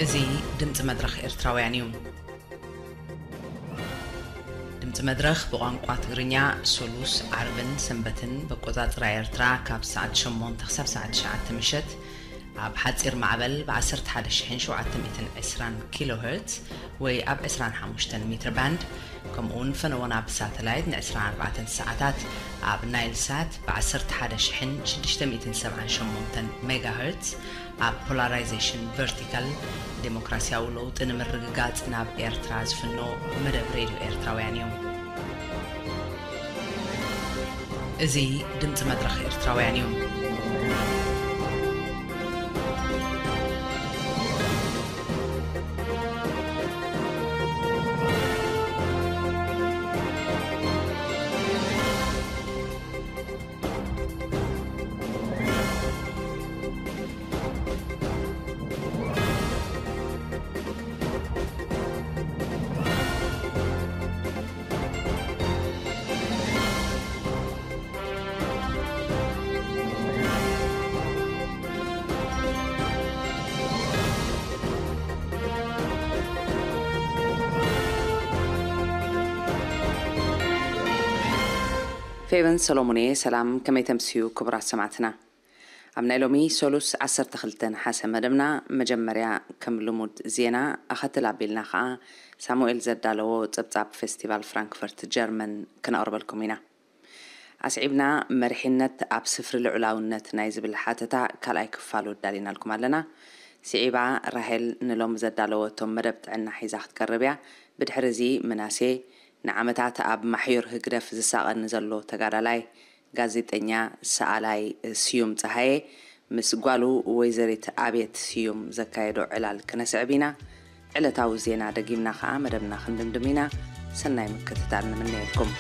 እዚ ድምፂ መድረኽ ኤርትራውያን እዩ። ድምፂ መድረኽ ብቋንቋ ትግርኛ ሶሉስ፣ ዓርብን ሰንበትን በቆፃፅራ ኤርትራ ካብ ሰዓት ሸሞንተ ክሳብ ሰዓት ትሽዓተ ምሸት ኣብ ሓፂር ማዕበል ብ ዓሰርተ ሓደ ሺሕን ሸውዓተ ሚእትን ዕስራን ኪሎ ሄርትዝ ወይ ኣብ ዕስራን ሓሙሽተን ሜትር ባንድ፣ ከምኡ እውን ፈነወና ብሳተላይት ን ዕስራን ኣርባዕተን ሰዓታት ኣብ ናይል ሳት ብ ዓሰርተ ሓደ ሺሕን ሽዱሽተ ሚእትን ሰብዓን ሸሞንተን ሜጋ ሄርትዝ ኣብ ፖላራይዜሽን ቨርቲካል ዴሞክራሲያዊ ለውጢ ንምርግጋጽ ናብ ኤርትራ ዝፍኖ መደብ ሬድዮ ኤርትራውያን እዩ። እዚ ድምጺ መድረኽ ኤርትራውያን እዩ። ፌቨን ሰሎሞን እየ። ሰላም፣ ከመይ ተምስዩ ክቡራት ሰማዕትና? ኣብ ናይ ሎሚ ሰሉስ ዓሰርተ ክልተ ነሓሰ መደብና መጀመርያ ከም ልሙድ ዜና ኣኸትል ኣቢልና ኸኣ ሳሙኤል ዘዳለዎ ጸብጻብ ፌስቲቫል ፍራንክፈርት ጀርመን ክነቕርበልኩም ኢና። ኣስዒብና መሪሕነት ኣብ ስፍሪ ልዑላውነት ናይ ዝብል ሓተታ ካልኣይ ክፋሉ ኣዳሊናልኩም ኣለና። ስዒባ ራሄል ንሎሚ ዘዳለወቶም መደብ ጥዕና ሒዛ ክትቀርብ እያ። ብድሕሪ እዚ ምናሴ ንዓመታት ኣብ ማሕዩር ህግደፍ ዝሳቐ ንዘሎ ተጋዳላይ ጋዜጠኛ ሰኣላይ ስዩም ጸሃየ ምስ ጓሉ ወይዘሪት ኣብየት ስዩም ዘካየዶ ዕላል ክነስዕብ ኢና። ዕለታዊ ዜና ደጊምና ኸኣ መደብና ክንድምድም ኢና። ሰናይ ምክትታል ንምነየልኩም።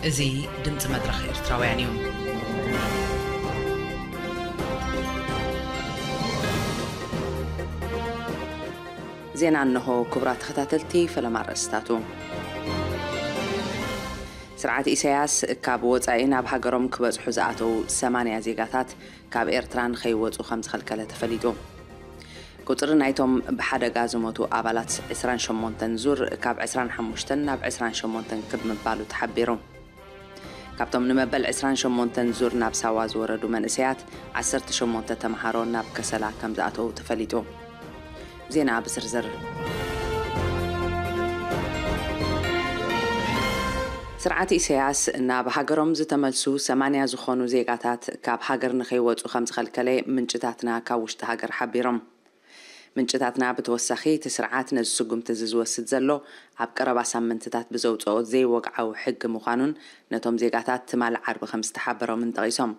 እዚ ድምፂ መድረኽ ኤርትራውያን እዩ። ዜና እንሆ። ክቡራት ተኸታተልቲ፣ ፈለማ ኣርእስታቱ። ስርዓት ኢሳያስ ካብ ወጻኢ ናብ ሃገሮም ክበጽሑ ዝኣተዉ ሰማንያ ዜጋታት ካብ ኤርትራ ንኸይወጹ ከም ዝኸልከለ ተፈሊጡ። ቁጽሪ ናይቶም ብሓደጋ ዝሞቱ ኣባላት ዕስራን ሸሞንተን ዙር ካብ ዕስራን ሓሙሽተን ናብ ዕስራን ሸሞንተን ክብ ምባሉ ተሓቢሩ። ካብቶም ንመበል ዕስራን ሸሞንተን ዙር ናብ ሳዋ ዝወረዱ መንእሰያት፣ ዓሰርተ ሸሞንተ ተምሃሮ ናብ ከሰላ ከም ዝኣተዉ ተፈሊጡ። ዜና ብዝርዝር። ስርዓት ኢሳያስ ናብ ሃገሮም ዝተመልሱ ሰማንያ ዝኾኑ ዜጋታት ካብ ሃገር ንኸይወጹ ከም ዝኸልከለ ምንጭታትና ካብ ውሽጢ ሃገር ሓቢሮም። ምንጭታትና ብተወሳኺ እቲ ስርዓት ነዚ ስጉምቲ እዚ ዝወስድ ዘሎ ኣብ ቀረባ ሳምንትታት ብዘውፅኦ ዘይወግዓዊ ሕጊ ምዃኑን ነቶም ዜጋታት ትማል ዓርቢ ከም ዝተሓበሮምን ጠቒሶም።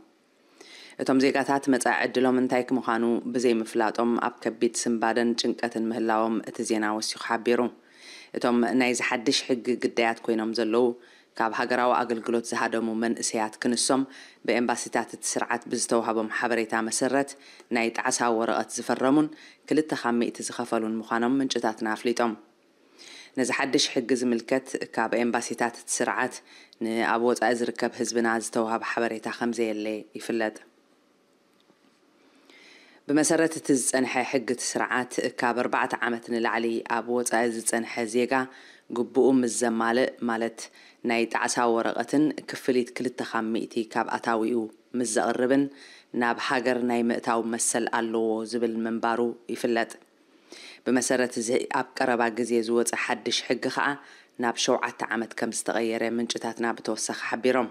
እቶም ዜጋታት መጻኢ ዕድሎም እንታይ ምዃኑ ብዘይምፍላጦም ኣብ ከቢድ ስንባደን ጭንቀትን ምህላዎም እቲ ዜና ወሲኹ ሓቢሩ። እቶም ናይዚ ሓድሽ ሕጊ ግዳያት ኮይኖም ዘለዉ ካብ ሃገራዊ ኣገልግሎት ዝሃደሙ መንእሰያት ክንሶም ብኤምባሲታት እቲ ስርዓት ብዝተዋህቦም ሓበሬታ መሰረት ናይ ጣዕሳ ወረቐት ዝፈረሙን ክልተ ካብ ሚእቲ ዝኸፈሉን ምዃኖም ምንጭታትና ኣፍሊጦም። ነዚ ሓድሽ ሕጊ ዝምልከት ካብ ኤምባሲታት እቲ ስርዓት ንኣብ ወጻኢ ዝርከብ ህዝብና ዝተዋህበ ሓበሬታ ከም ዘየለ ይፍለጥ። ብመሰረት እቲ ዝጸንሐ ሕጊ እቲ ስርዓት ካብ ኣርባዕተ ዓመት ንላዕሊ ኣብ ወጻኢ ዝጸንሐ ዜጋ ግቡኡ ምስ ዘማልእ፣ ማለት ናይ ጣዕሳ ወረቐትን ክፍሊት ክልተ ካብ ሚእቲ ካብ ኣታዊኡ ምስ ዘቕርብን ናብ ሃገር ናይ ምእታው መሰል ኣለዎ ዝብል ምንባሩ ይፍለጥ። ብመሰረት እዚ ኣብ ቀረባ ግዜ ዝወጸ ሓድሽ ሕጊ ከኣ ናብ ሸውዓተ ዓመት ከም ዝተቐየረ ምንጭታትና ብተወሳኺ ሓቢሮም።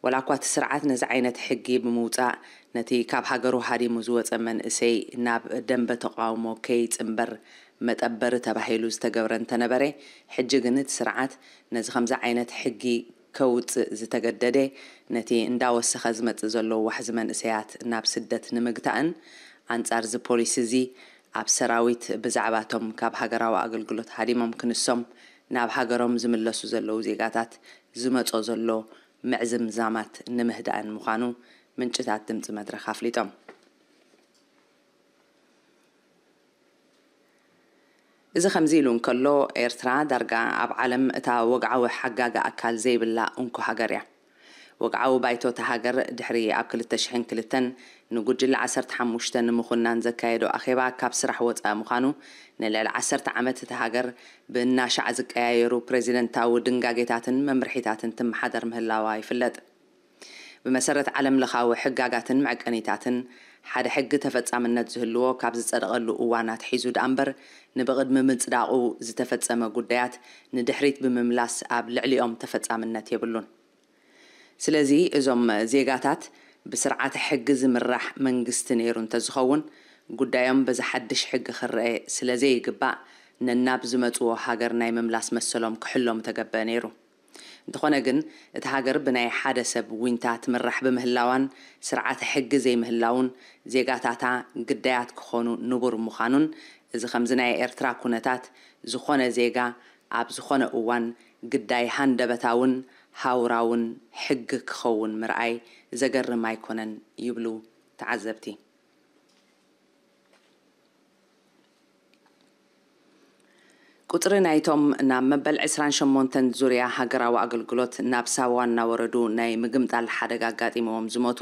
ወላ እኳ እቲ ስርዓት ነዚ ዓይነት ሕጊ ብምውጻእ ነቲ ካብ ሃገሩ ሃዲሙ ዝወጸ መንእሰይ ናብ ደንበ ተቓውሞ ከይጽንበር መጠበሪ ተባሂሉ ዝተገብረ እንተነበረ፣ ሕጂ ግን እቲ ስርዓት ነዚ ከምዚ ዓይነት ሕጊ ከውጽእ ዝተገደደ ነቲ እንዳወሰኸ ዝመጽእ ዘሎ ዋሕዚ መንእሰያት ናብ ስደት ንምግታእን ኣንጻር እዚ ፖሊሲ እዚ ኣብ ሰራዊት ብዛዕባቶም ካብ ሃገራዊ ኣገልግሎት ሃዲሞም ክንሶም ናብ ሃገሮም ዝምለሱ ዘለዉ ዜጋታት ዝመጾ ዘሎ ምዕዝምዛማት ንምህዳእን ምዃኑ ምንጭታት ድምጺ መድረኽ ኣፍሊጦም። እዚ ከምዚ ኢሉ እንከሎ፣ ኤርትራ ዳርጋ ኣብ ዓለም እታ ወግዓዊ ሓጋጊ ኣካል ዘይብላ እንኮ ሃገር እያ። ወግዓዊ ባይቶ እታ ሃገር ድሕሪ ኣብ ክልተ ሽሕን ክልተን ንጉጅለ ዓሰርተ ሓሙሽተ ንምኹናን ዘካየዶ ኣኼባ ካብ ስራሕ ወጻኢ ምዃኑ፣ ንልዕሊ ዓሰርተ ዓመት እታ ሃገር ብእናሻዕ ዝቀያየሩ ፕሬዚደንታዊ ድንጋጌታትን መምርሒታትን ትመሓደር ምህላዋ ይፍለጥ። ብመሰረት ዓለም ለኻዊ ሕጋጋትን መዕቀኒታትን፣ ሓደ ሕጊ ተፈጻምነት ዝህልዎ ካብ ዝጸደቐሉ እዋን ኣትሒዙ ደኣ እምበር፣ ንብቕድሚ ምጽዳቑ ዝተፈጸመ ጉዳያት ንድሕሪት ብምምላስ ኣብ ልዕሊኦም ተፈጻምነት የብሉን። ስለዚ እዞም ዜጋታት ብስርዓተ ሕጊ ዝምራሕ መንግስቲ ነይሩ እንተዝኸውን፣ ጉዳዮም በዚ ሓድሽ ሕጊ ክረአ ስለ ዘይግባእ፣ ነናብ ዝመጽዎ ሃገር ናይ ምምላስ መሰሎም ክሕሎ ምተገበአ ነይሩ። እንተኾነ ግን፣ እታ ሃገር ብናይ ሓደ ሰብ ዊንታ ትምራሕ ብምህላዋን ስርዓተ ሕጊ ዘይምህላውን፣ ዜጋታታ ግዳያት ክኾኑ ንቡር ምዃኑን፣ እዚ ከምዚ ናይ ኤርትራ ኩነታት፣ ዝኾነ ዜጋ ኣብ ዝኾነ እዋን ግዳይ ሃንደበታውን ሃውራውን ሕጊ ክኸውን ምርኣይ ዘገርም ኣይኮነን ይብሉ ተዓዘብቲ። ቁጽሪ ናይቶም ናብ መበል ዕስራን ሸሞንተን ዙርያ ሃገራዊ ኣገልግሎት ናብ ሳዋ እናወረዱ ናይ ምግምጣል ሓደጋ ኣጋጢምዎም ዝሞቱ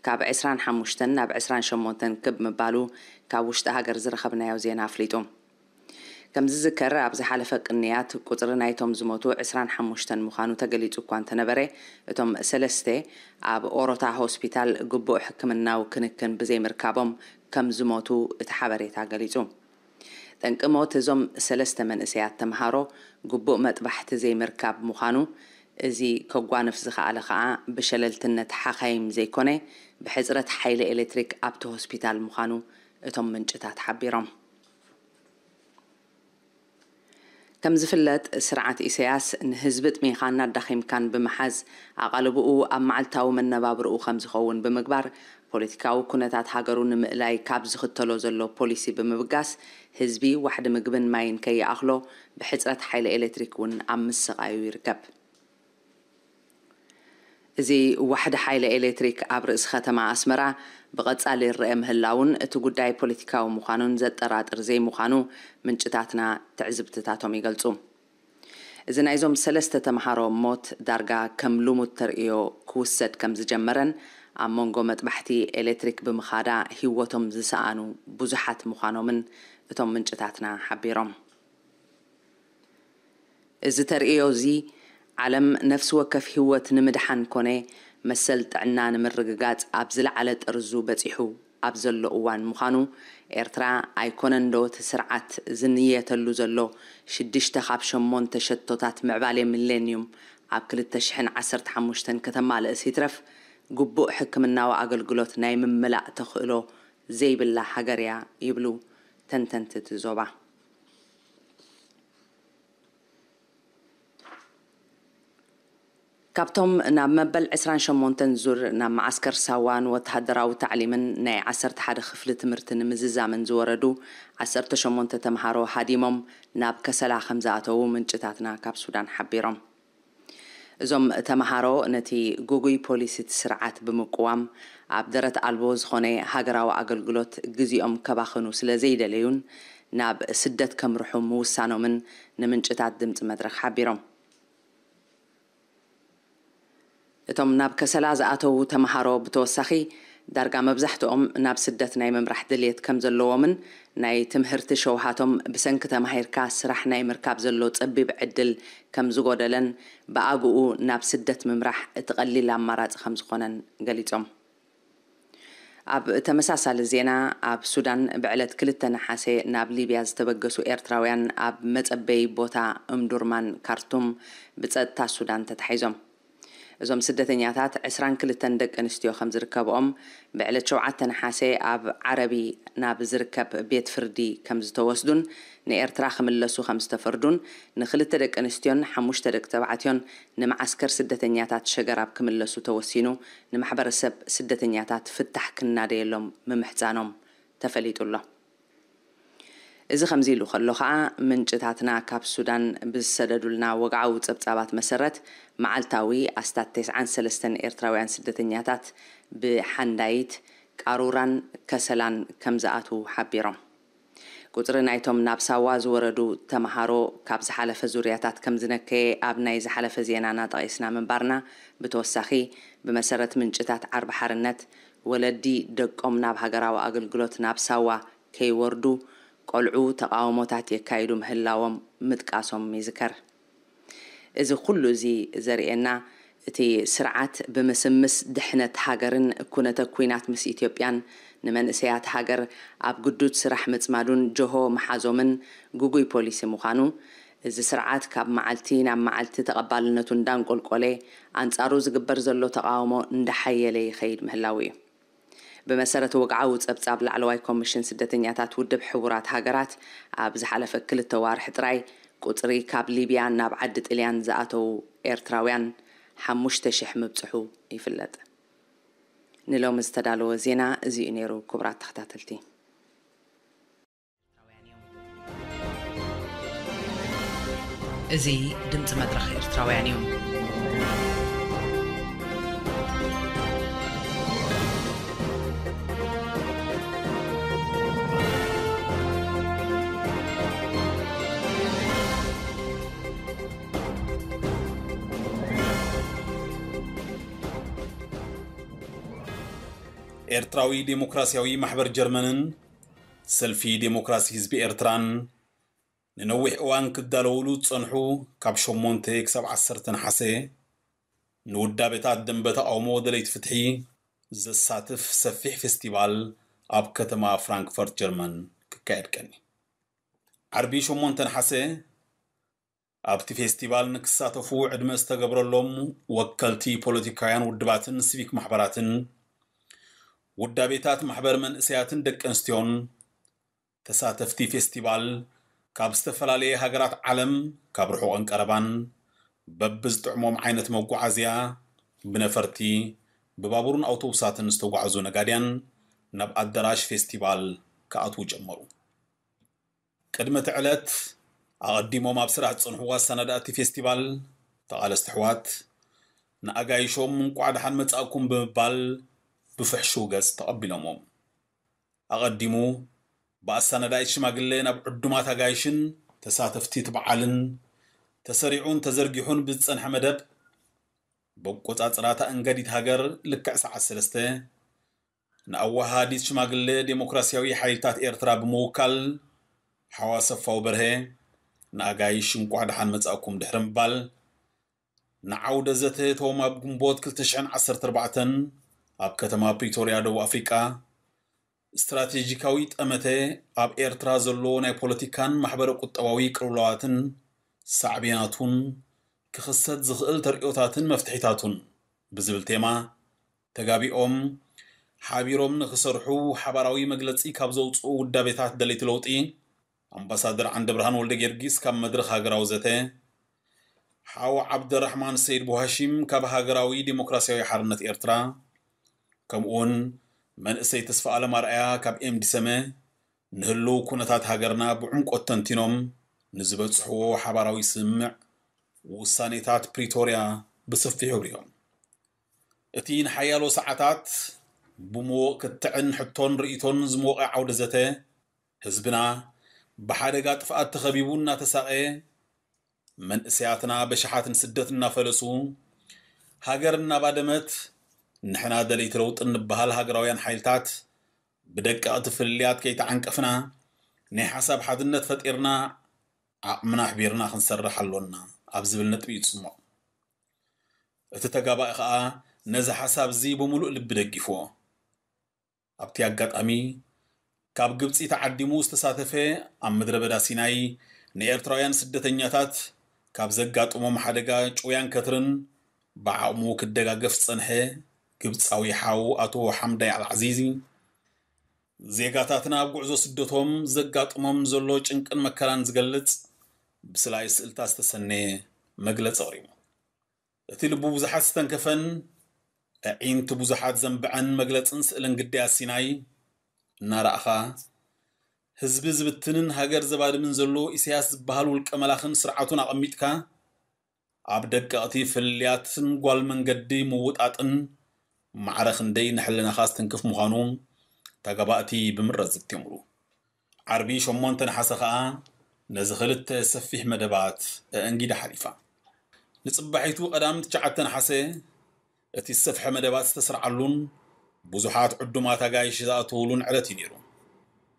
ካብ ዕስራን ሓሙሽተን ናብ ዕስራን ሸሞንተን ክብ ምባሉ ካብ ውሽጢ ሃገር ዝረኸብናዮ ዜና ኣፍሊጡ። ከም ዝዝከር፣ ኣብ ዝሓለፈ ቅንያት ቁጽሪ ናይቶም ዝሞቱ ዕስራን ሓሙሽተን ምዃኑ ተገሊጹ እኳ እንተነበረ፣ እቶም ሰለስተ ኣብ ኦሮታ ሆስፒታል ግቡእ ሕክምናዊ ክንክን ብዘይምርካቦም ከም ዝሞቱ እቲ ሓበሬታ ገሊጹ። ጠንቂ ሞት እዞም ሰለስተ መንእሰያት ተምሃሮ ግቡእ መጥባሕቲ ዘይምርካብ ምዃኑ፣ እዚ ከጓንፍ ዝኸኣለ ከኣ ብሸለልትነት ሓኻይም ዘይኮነ፣ ብሕጽረት ሓይሊ ኤሌክትሪክ ኣብቲ ሆስፒታል ምዃኑ እቶም ምንጭታት ሓቢሮም። ከም ዝፍለጥ፣ ስርዓት ኢሳያስ ንህዝቢ ጥሚኻን ኣዳኺምካን ብምሓዝ፣ ኣቓልቦኡ ኣብ መዓልታዊ መነባብሮኡ ከም ዝኸውን ብምግባር፣ ፖለቲካዊ ኩነታት ሃገሩ ንምእላይ ካብ ዝኽተሎ ዘሎ ፖሊሲ ብምብጋስ፣ ህዝቢ ዋሕዲ ምግብን ማይን ከይኣኽሎ ብሕጽረት ሓይሊ ኤሌክትሪክ እውን ኣብ ምስቓዩ ይርከብ። እዚ ዋሕዲ ሓይሊ ኤሌክትሪክ ኣብ ርእሲ ከተማ ኣስመራ ብቐጻሊ ይረአ ምህላውን እቲ ጉዳይ ፖለቲካዊ ምዃኑን ዘጠራጥር ዘይምዃኑ ምንጭታትና ትዕዝብትታቶም ይገልጹ። እዚ ናይዞም ሰለስተ ተምሃሮ ሞት ዳርጋ ከም ልሙድ ተርእዮ ክውሰድ ከም ዝጀመረን ኣብ መንጎ መጥባሕቲ ኤሌክትሪክ ብምኻዳ ህይወቶም ዝሰኣኑ ብዙሓት ምዃኖምን እቶም ምንጭታትና ሓቢሮም። እዚ ተርእዮ እዚ ዓለም ነፍሲ ወከፍ ህይወት ንምድሓን ኮነ መሰል ጥዕና ንምርግጋጽ ኣብ ዝለዓለ ጥርዙ በጺሑ ኣብ ዘሎ እዋን ምዃኑ፣ ኤርትራ ኣይኮነን ዶ እቲ ስርዓት ዝንየተሉ ዘሎ ሽዱሽተ ካብ ሸሞንተ ሸቶታት ምዕባሌ ሚሌንዩም ኣብ ክልተ ሽሕን ዓሰርተ ሓሙሽተን ከተማልእስ ይትረፍ ግቡእ ሕክምናዊ ኣገልግሎት ናይ ምምላእ ተኽእሎ ዘይብላ ሃገር እያ ይብሉ ተንተንቲ እቲ ዞባ። ካብቶም ናብ መበል ዕስራን ሸሞንተን ዙር ናብ መዓስከር ሳዋ ንወተሃደራዊ ታዕሊምን ናይ ዓሰርተ ሓደ ክፍሊ ትምህርቲ ንምዝዛምን ዝወረዱ ዓሰርተ ሸሞንተ ተምሃሮ ሃዲሞም ናብ ከሰላ ከም ዝኣተዉ ምንጭታትና ካብ ሱዳን ሓቢሮም። እዞም ተምሃሮ ነቲ ግጉይ ፖሊሲ እቲ ስርዓት ብምቅዋም ኣብ ደረት ኣልቦ ዝኾነ ሃገራዊ ኣገልግሎት ግዜኦም ከባኽኑ ስለ ዘይደለዩን ናብ ስደት ከምርሑ ምውሳኖምን ንምንጭታት ድምፂ መድረኽ ሓቢሮም። እቶም ናብ ከሰላ ዝኣተዉ ተምሃሮ ብተወሳኺ ዳርጋ መብዛሕትኦም ናብ ስደት ናይ ምምራሕ ድልየት ከም ዘለዎምን ናይ ትምህርቲ ሸውሃቶም ብሰንኪ ተማሂርካ ስራሕ ናይ ምርካብ ዘሎ ጸቢብ ዕድል ከም ዝጎደለን ብኣግኡ ናብ ስደት ምምራሕ እቲ ቀሊል ኣማራጺ ከም ዝኾነን ገሊጾም። ኣብ ተመሳሳሊ ዜና፣ ኣብ ሱዳን ብዕለት ክልተ ነሓሰ ናብ ሊብያ ዝተበገሱ ኤርትራውያን ኣብ መጸበይ ቦታ እምዱርማን ካርቱም ብጸጥታ ሱዳን ተታሒዞም። እዞም ስደተኛታት ዕስራን ክልተን ደቂ ኣንስትዮ ከም ዝርከብኦም ብዕለት ሸውዓተ ነሓሰ ኣብ ዓረቢ ናብ ዝርከብ ቤት ፍርዲ ከም ዝተወስዱን ንኤርትራ ክምለሱ ከም ዝተፈርዱን ንክልተ ደቂ ኣንስትዮን ሓሙሽተ ደቂ ተባዕትዮን ንመዓስከር ስደተኛታት ሸገራብ ክምለሱ ተወሲኑ ንማሕበረሰብ ስደተኛታት ፍታሕ ክናደየሎም ምምሕጻኖም ተፈሊጡ ኣሎ። እዚ ከምዚ ኢሉ ከሎ ከኣ ምንጭታትና ካብ ሱዳን ብዝሰደዱልና ወግዓዊ ጸብጻባት መሰረት መዓልታዊ ኣስታት ተስዓን ሰለስተን ኤርትራውያን ስደተኛታት ብሓንዳይት ቃሩራን ከሰላን ከም ዝኣትዉ ሓቢሮም። ቁጽሪ ናይቶም ናብ ሳዋ ዝወረዱ ተምሃሮ ካብ ዝሓለፈ ዙርያታት ከም ዝነከየ ኣብ ናይ ዝሓለፈ ዜናና ጠቒስና ምንባርና፣ ብተወሳኺ ብመሰረት ምንጭታት ዓርቢ ሓርነት፣ ወለዲ ደቆም ናብ ሃገራዊ ኣገልግሎት ናብ ሳዋ ከይወርዱ ቆልዑ ተቓውሞታት የካይዱ ምህላዎም ምጥቃሶም ይዝከር። እዚ ኩሉ እዚ ዘርእየና፣ እቲ ስርዓት ብምስምስ ድሕነት ሃገርን ኩነተ ኲናት ምስ ኢትዮጵያን ንመንእሰያት ሃገር ኣብ ግዱድ ስራሕ ምጽማዱን ጀሆ ምሓዞምን ግጉይ ፖሊሲ ምዃኑ፣ እዚ ስርዓት ካብ መዓልቲ ናብ መዓልቲ ተቐባልነቱ እንዳንቆልቆለ፣ ኣንጻሩ ዝግበር ዘሎ ተቓውሞ እንዳሓየለ ይኸይድ ምህላዉ እዩ። ብመሰረት ወግዓዊ ጸብጻብ ላዕለዋይ ኮሚሽን ስደተኛታት ውድብ ሕቡራት ሃገራት፣ ኣብ ዝሓለፈ ክልተ ዋርሒ ጥራይ ቁጽሪ ካብ ሊብያ ናብ ዓዲ ጥልያን ዝኣተዉ ኤርትራውያን ሓሙሽተ ሽሕ ምብጽሑ ይፍለጥ። ንሎሚ ዝተዳለወ ዜና እዚ እዩ ነይሩ፣ ክቡራት ተኸታተልቲ። እዚ ድምፂ መድረኽ ኤርትራውያን እዩ። ኤርትራዊ ዴሞክራሲያዊ ማሕበር ጀርመንን ሰልፊ ዴሞክራሲ ህዝቢ ኤርትራን ንነዊሕ እዋን ክዳለውሉ ዝጸንሑ፣ ካብ ሸሞንተ ክሳብ ዓሰርተ ነሓሰ ንውዳቤታት ደንበ ተቓውሞ ደለይቲ ፍትሒ ዘሳትፍ ሰፊሕ ፌስቲቫል ኣብ ከተማ ፍራንክፈርት ጀርመን ክካየድ ቀኒ። ዓርቢ ሸሞንተ ነሓሰ ኣብቲ ፌስቲቫል ንክሳተፉ ዕድመ ዝተገብረሎም ወከልቲ ፖለቲካውያን ውድባትን ሲቪክ ማሕበራትን፣ ውዳቤታት ማሕበር መንእሰያትን ደቂ ኣንስትዮን፣ ተሳተፍቲ ፌስቲቫል ካብ ዝተፈላለየ ሃገራት ዓለም፣ ካብ ርሑቕን ቀረባን፣ በብዝጥዕሞም ዓይነት መጓዓዝያ፣ ብነፈርቲ፣ ብባቡርን ኣውቶቡሳትን ዝተጓዕዙ ነጋድያን ናብ ኣዳራሽ ፌስቲቫል ክኣትዉ ጀመሩ። ቅድሚ እቲ ዕለት፣ ኣቐዲሞም ኣብ ስራሕ ዝጸንሑ ኣሰናዳእቲ ፌስቲቫል፣ ተቓለስቲ ኣሕዋት፣ ንኣጋይሾም እንቋዕ ደሓን መጻእኩም ብምባል ብፍሕሹው ገጽ ተቐቢሎሞም። ኣቐዲሙ፣ ብኣሰናዳኢት ሽማግለ ናብ ዕዱማት ኣጋይሽን ተሳተፍቲ እቲ በዓልን ተሰሪዑን ተዘርጊሑን ብዝጸንሐ መደብ፣ ብቆጻጽራ ታእንጋዲት ሃገር ልክዕ ሰዓት ሰለስተ ንኣወሃሃዲት ሽማግለ ዴሞክራሲያዊ ሓይልታት ኤርትራ ብምውካል ሓው ኣሰፋው በርሀ ንኣጋይሽ እንቋዕ ደሓን መጻእኩም ድሕሪ ምባል፣ ንዓውደ ዘተ እቶም ኣብ ግንቦት ክልተ ሽሕን ዓሰርተ ኣርባዕተን ኣብ ከተማ ፕሪቶርያ ደቡብ ኣፍሪቃ ስትራቴጂካዊ ጠመተ ኣብ ኤርትራ ዘሎ ናይ ፖለቲካን ማሕበረ ቁጠባዊ ቅልውላዋትን ሳዕቤናቱን ክኽሰት ዝኽእል ተርእዮታትን መፍትሒታቱን ብዝብል ቴማ ተጋቢኦም ሓቢሮም ንኽሰርሑ ሓባራዊ መግለጺ ካብ ዘውፅኡ ውዳቤታት ደለይቲ ለውጢ ኣምባሳደር ዓንደብርሃን ወልደ ጊዮርጊስ ካብ መድረኽ ሃገራዊ ዘተ፣ ሓው ዓብደራሕማን ሰይድ ቡሃሺም ካብ ሃገራዊ ዴሞክራሲያዊ ሓርነት ኤርትራ፣ ከምኡውን መንእሰይ ተስፋ ኣለም ኣርኣያ ካብ ኤምዲሰመ ንህልው ኩነታት ሃገርና ብዕምቆት ተንቲኖም ንዝበጽሕዎ ሓባራዊ ስምምዕ ውሳኔታት ፕሪቶርያ ብሰፊሑ ኣብሪሆም። እቲ ንሓያሎ ሰዓታት ብሙቕ ክትዕን ሕቶን ርእይቶን ዝሞቐ ዓውደ ዘተ፣ ህዝብና ብሓደጋ ጥፍኣት ተኸቢቡ እናተሳቐየ፣ መንእሰያትና በሽሓት ንስደት እናፈለሱ፣ ሃገር እናባደመት፣ ንሕና ደለይቲ ለውጢ እንበሃል ሃገራውያን ሓይልታት ብደቀቕቲ ፍልልያት ከይተዓንቀፍና፣ ናይ ሓሳብ ሓድነት ፈጢርና ዓቕምና ኣሕቢርና ክንሰርሕ ኣሎና ኣብ ዝብል ነጥቢ እዩ ዝስምዖ። እቲ ተጋባኢ ከኣ ነዚ ሓሳብ እዚ ብምሉእ ልቢ ደጊፍዎ። ኣብቲ ኣጋጣሚ ካብ ግብጺ ተዓዲሙ ዝተሳተፈ ኣብ ምድረ በዳ ሲናይ ንኤርትራውያን ስደተኛታት ካብ ዘጋጥሞም ሓደጋ ጭውያን ከትርን ብዓቕሙ ክደጋገፍ ዝጸንሐ ግብጻዊ ሓው ኣቶ ሓምዳይ ኣልዓዚዚ፣ ዜጋታትና ኣብ ጉዕዞ ስደቶም ዘጋጥሞም ዘሎ ጭንቅን መከራን ዝገልጽ ብስላይ ስእልታት ዝተሰነየ መግለጺ ኣቕሪቡ። እቲ ልቡ ብዙሓት ዝተንከፈን ኣዒንቲ ብዙሓት ዘንብዐን መግለጽን ስእልን ግዳያት ሲናይ እናረኣኻ፣ ህዝቢ ዝብትንን ሃገር ዘባድምን ዘሎ ኢሳያስ ዝበሃል ውልቀ መላኽን ስርዓቱን ኣቐሚጥካ፣ ኣብ ደቀቕቲ ፍልልያትን ጓል መንገዲ ምውጣጥን ማዕረ ክንደይ ንሕልናኻ ዝትንክፍ ምዃኑ ተጋባእቲ ብምረት ዘትየምሉ። ዓርቢ ሸሞንተ ነሓሰ ከኣ ነዚ ክልተ ሰፊሕ መደባት ኣእንጊዳ ሓሊፋ። ንጽባሒቱ ቀዳም ትሽዓተ ነሓሰ እቲ ዝሰፍሐ መደባት ዝተሰርዓሉን ብዙሓት ዕዱማት ኣጋይሽ ዝኣተውሉን ዕለት እዩ ነይሩ።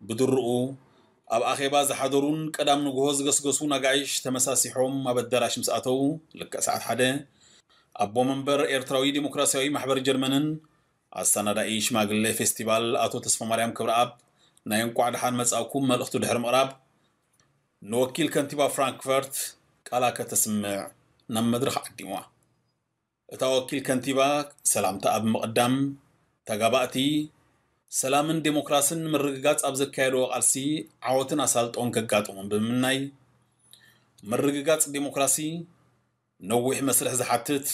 ብድርኡ ኣብ ኣኼባ ዝሓደሩን ቀዳም ንግሆ ዝገስገሱን ኣጋይሽ ተመሳሲሖም ኣብ ኣዳራሽ ምስ ኣተዉ፣ ልክዕ ሰዓት ሓደ ኣቦ መንበር ኤርትራዊ ዴሞክራሲያዊ ማሕበር ጀርመንን ኣሰናዳኢ ሽማግለ ፌስቲቫል ኣቶ ተስፋማርያም ክብረኣብ ናይ እንቋዕ ደሓን መጻእኩም መልእኽቱ ድሕሪ ምቕራብ፣ ንወኪል ከንቲባ ፍራንክፈርት ቃላ ከተስምዕ ናብ መድረኽ ዓዲምዋ። እታ ወኪል ከንቲባ ሰላምታ ኣብ ምቕዳም፣ ተጋባእቲ ሰላምን ዴሞክራስን ንምርግጋጽ ኣብ ዘካየድዎ ቃልሲ ዓወትን ኣሳልጦን ከጋጥሞም ብምምናይ፣ ምርግጋጽ ዴሞክራሲ ነዊሕ መስርሕ ዝሓትት፣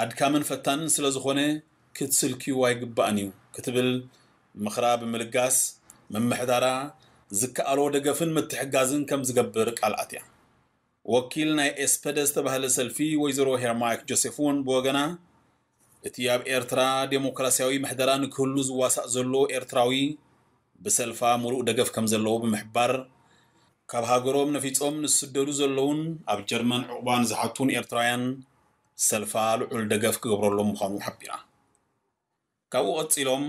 ኣድካምን ፈታንን ስለ ዝኾነ ክትስልክዩ ኣይግባእን እዩ ክትብል ምኽራ ብምልጋስ፣ ምምሕዳራ ዝከኣሎ ደገፍን ምትሕጋዝን ከም ዝገብር ቃል ኣትያ። ወኪል ናይ ኤስፐደ ዝተባህለ ሰልፊ ወይዘሮ ሄርማይክ ጆሴፍ እውን ብወገና፣ እቲ ኣብ ኤርትራ ዴሞክራሲያዊ ምሕደራ ንክህሉ ዝዋሳእ ዘሎ ኤርትራዊ ብሰልፋ ሙሉእ ደገፍ ከም ዘለዎ ብምሕባር፣ ካብ ሃገሮም ነፊጾም ንዝስደዱ ዘለውን ኣብ ጀርመን ዕቑባ ንዝሓቱን ኤርትራውያን ሰልፋ ልዑል ደገፍ ክገብረሎም ምዃኑ ሓቢራ። ካብኡ ቀጺሎም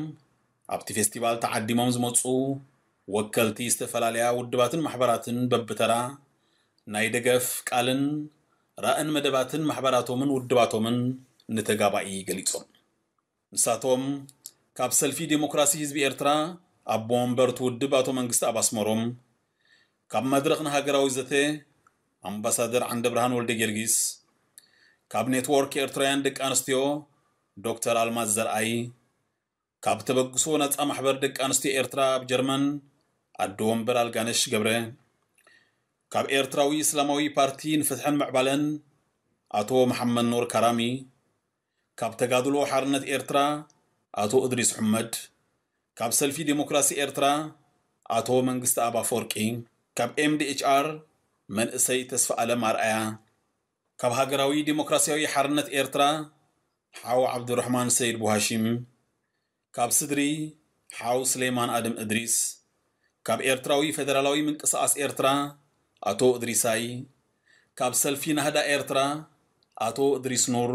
ኣብቲ ፌስቲቫል ተዓዲሞም ዝመጹ ወከልቲ ዝተፈላለያ ውድባትን ማሕበራትን በብተራ ናይ ደገፍ ቃልን ራእን መደባትን ማሕበራቶምን ውድባቶምን ንተጋባኢ ገሊጾም። ንሳቶም ካብ ሰልፊ ዴሞክራሲ ህዝቢ ኤርትራ ኣቦ ወንበር እቲ ውድብ ኣቶ መንግስተኣብ ኣስመሮም፣ ካብ መድረኽ ንሃገራዊ ዘተ ኣምባሳደር ዓንደብርሃን ወልደጊዮርጊስ፣ ካብ ኔትዎርክ ኤርትራውያን ደቂ ኣንስትዮ ዶክተር ኣልማዝ ዘርኣይ፣ ካብ ተበግሶ ነጻ ማሕበር ደቂ ኣንስትዮ ኤርትራ ኣብ ጀርመን ኣዶ ወንበር ኣልጋነሽ ገብረ፣ ካብ ኤርትራዊ እስላማዊ ፓርቲ ንፍትሕን ምዕባለን ኣቶ መሓመድ ኑር ካራሚ፣ ካብ ተጋድሎ ሓርነት ኤርትራ ኣቶ እድሪስ ሑመድ፣ ካብ ሰልፊ ዴሞክራሲ ኤርትራ ኣቶ መንግስተኣብ ኣፈወርቂ፣ ካብ ኤምዲኤችኣር መንእሰይ ተስፋ ኣለም ኣርኣያ፣ ካብ ሃገራዊ ዴሞክራሲያዊ ሓርነት ኤርትራ ሓው ዓብዱራሕማን ሰይድ ቡሃሺም፣ ካብ ስድሪ ሓው ስሌማን ኣደም እድሪስ፣ ካብ ኤርትራዊ ፌደራላዊ ምንቅስቓስ ኤርትራ ኣቶ እድሪሳይ፣ ካብ ሰልፊ ናህዳ ኤርትራ ኣቶ እድሪስ ኑር፣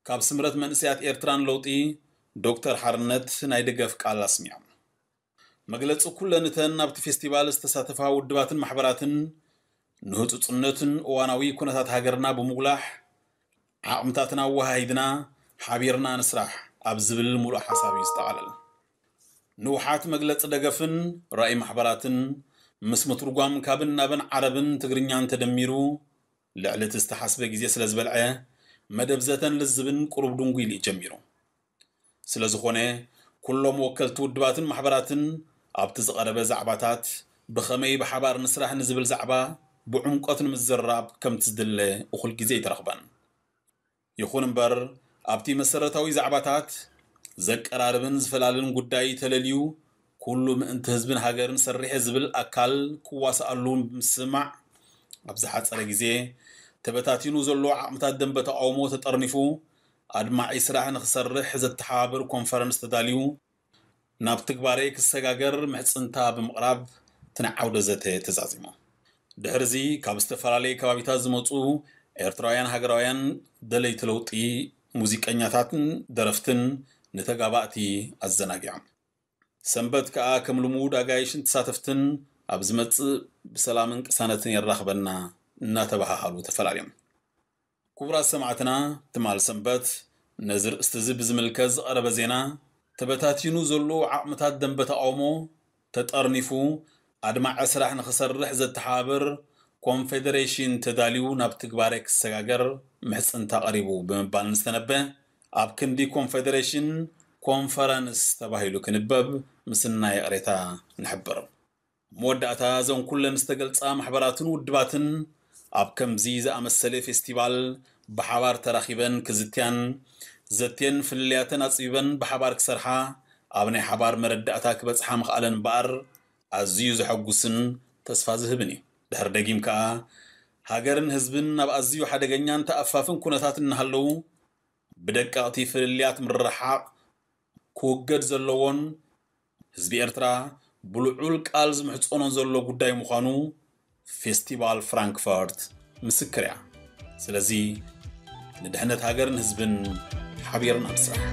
ካብ ስምረት መንእሰያት ኤርትራ ንለውጢ ዶክተር ሓርነት ናይ ደገፍ ቃል ኣስሚዖም። መግለጺ ኩለን እተን ኣብቲ ፌስቲቫል ዝተሳተፋ ውድባትን ማሕበራትን ንህጹጽነትን እዋናዊ ኩነታት ሃገርና ብምጉላሕ ዓቕምታትና ኣወሃሂድና ሓቢርና ንስራሕ ኣብ ዝብል ምሉእ ሓሳብ እዩ ዝጠቓለል። ንውሓት መግለጺ ደገፍን ራእይ ማሕበራትን ምስ ምትርጓም ካብን ናብን ዓረብን ትግርኛን ተደሚሩ ልዕሊ እቲ ዝተሓስበ ግዜ ስለ ዝበልዐ መደብ ዘተን ልዝብን ቁሩብ ድንጉይ ኢሉ እዩ ጀሚሩ። ስለ ዝኾነ ኩሎም ወከልቲ ውድባትን ማሕበራትን ኣብቲ ዝቐረበ ዛዕባታት ብኸመይ ብሓባር ንስራሕ ንዝብል ዛዕባ ብዕምቆት ንምዝርራብ ከምቲ ዝድለ እኹል ግዜ ኣይተረኽበን። ይኹን እምበር ኣብቲ መሰረታዊ ዛዕባታት ዘቀራርብን ዝፈላልን ጉዳይ ተለልዩ ኩሉ ምእንቲ ህዝብን ሃገርን ሰሪሐ ዝብል ኣካል ክዋስኣሉ ብምስማዕ ኣብ ዝሓጸረ ግዜ ተበታቲኑ ዘሎ ዓቕምታት ደንበ ተቃውሞ ተጠርኒፉ ኣድማዒ ስራሕ ንክሰርሕ ዘተሓባብር ኮንፈረንስ ተዳልዩ ናብ ትግባሬ ክሰጋገር ምሕጽንታ ብምቕራብ እቲ ናይ ዓውደ ዘተ ተዛዚሙ። ድሕርዚ ካብ ዝተፈላለየ ከባቢታት ዝመጹ ኤርትራውያን ሃገራውያን ደለይቲ ለውጢ ሙዚቀኛታትን ደረፍትን ንተጋባእቲ ኣዘናጊዖም። ሰንበት ከኣ ከም ልሙድ ኣጋይሽን ተሳተፍትን ኣብ ዝመጽእ ብሰላምን ቅሳነትን የራኽበና እናተባሃሃሉ ተፈላልዮም። ክቡራት ሰማዕትና ትማል ሰንበት ነዚ ርእስቲ እዚ ብዝምልከት ዝቐረበ ዜና ተበታቲኑ ዘሎ ዓቕምታት ደንበ ተቃውሞ ተጠርኒፉ ኣድማዐ ስራሕ ንኽሰርሕ ዘተሓባብር ኮንፌደሬሽን ተዳልዩ ናብ ትግባረ ክሰጋገር ምሕጽንታ ቀሪቡ ብምባል ንዝተነበ ኣብ ክንዲ ኮንፌደሬሽን ኮንፈረንስ ተባሂሉ ክንበብ ምስናይ ይቕሬታ ንሕብር። መወዳእታ እዘን ኩለን ዝተገልጻ ማሕበራትን ውድባትን ኣብ ከምዚ ዝኣመሰለ ፌስቲቫል ብሓባር ተራኺበን ክዝትያን ዘትየን ፍልልያተን ኣጽቢበን ብሓባር ክሰርሓ ኣብ ናይ ሓባር መረዳእታ ክበጽሓ ምኽኣለን እምበኣር ኣዝዩ ዘሐጉስን ተስፋ ዝህብን እዩ። ድሕር ደጊም ከኣ ሃገርን ህዝብን ናብ ኣዝዩ ሓደገኛን ተኣፋፍን ኩነታት እናሃለዉ ብደቀቕቲ ፍልልያት ምርሕሓቕ ክውገድ ዘለዎን ህዝቢ ኤርትራ ብልዑል ቃል ዝምሕጸኖ ዘሎ ጉዳይ ምዃኑ ፌስቲቫል ፍራንክፈርት ምስክር እያ። ስለዚ ንድሕነት ሃገርን ህዝብን ሓቢርና ንስራሕ።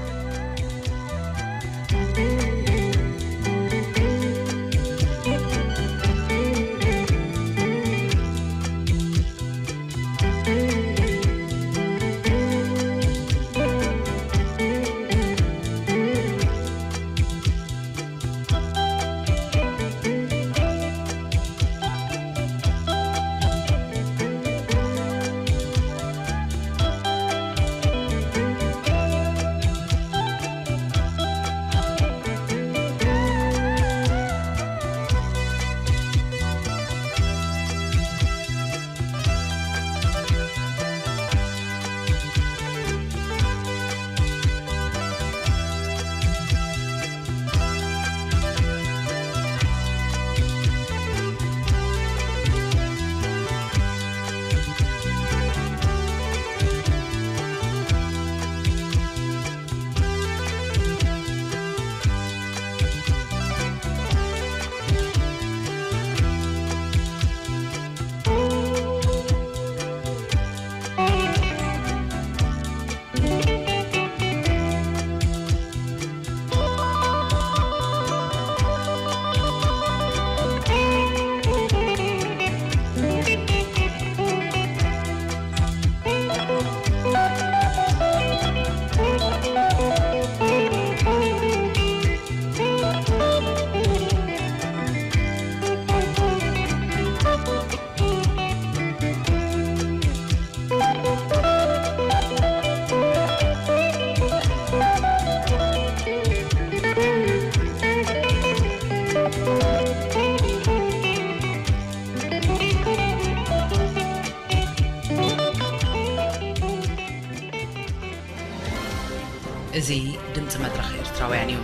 እዚ ድምፂ መድረኽ ኤርትራውያን እዩ።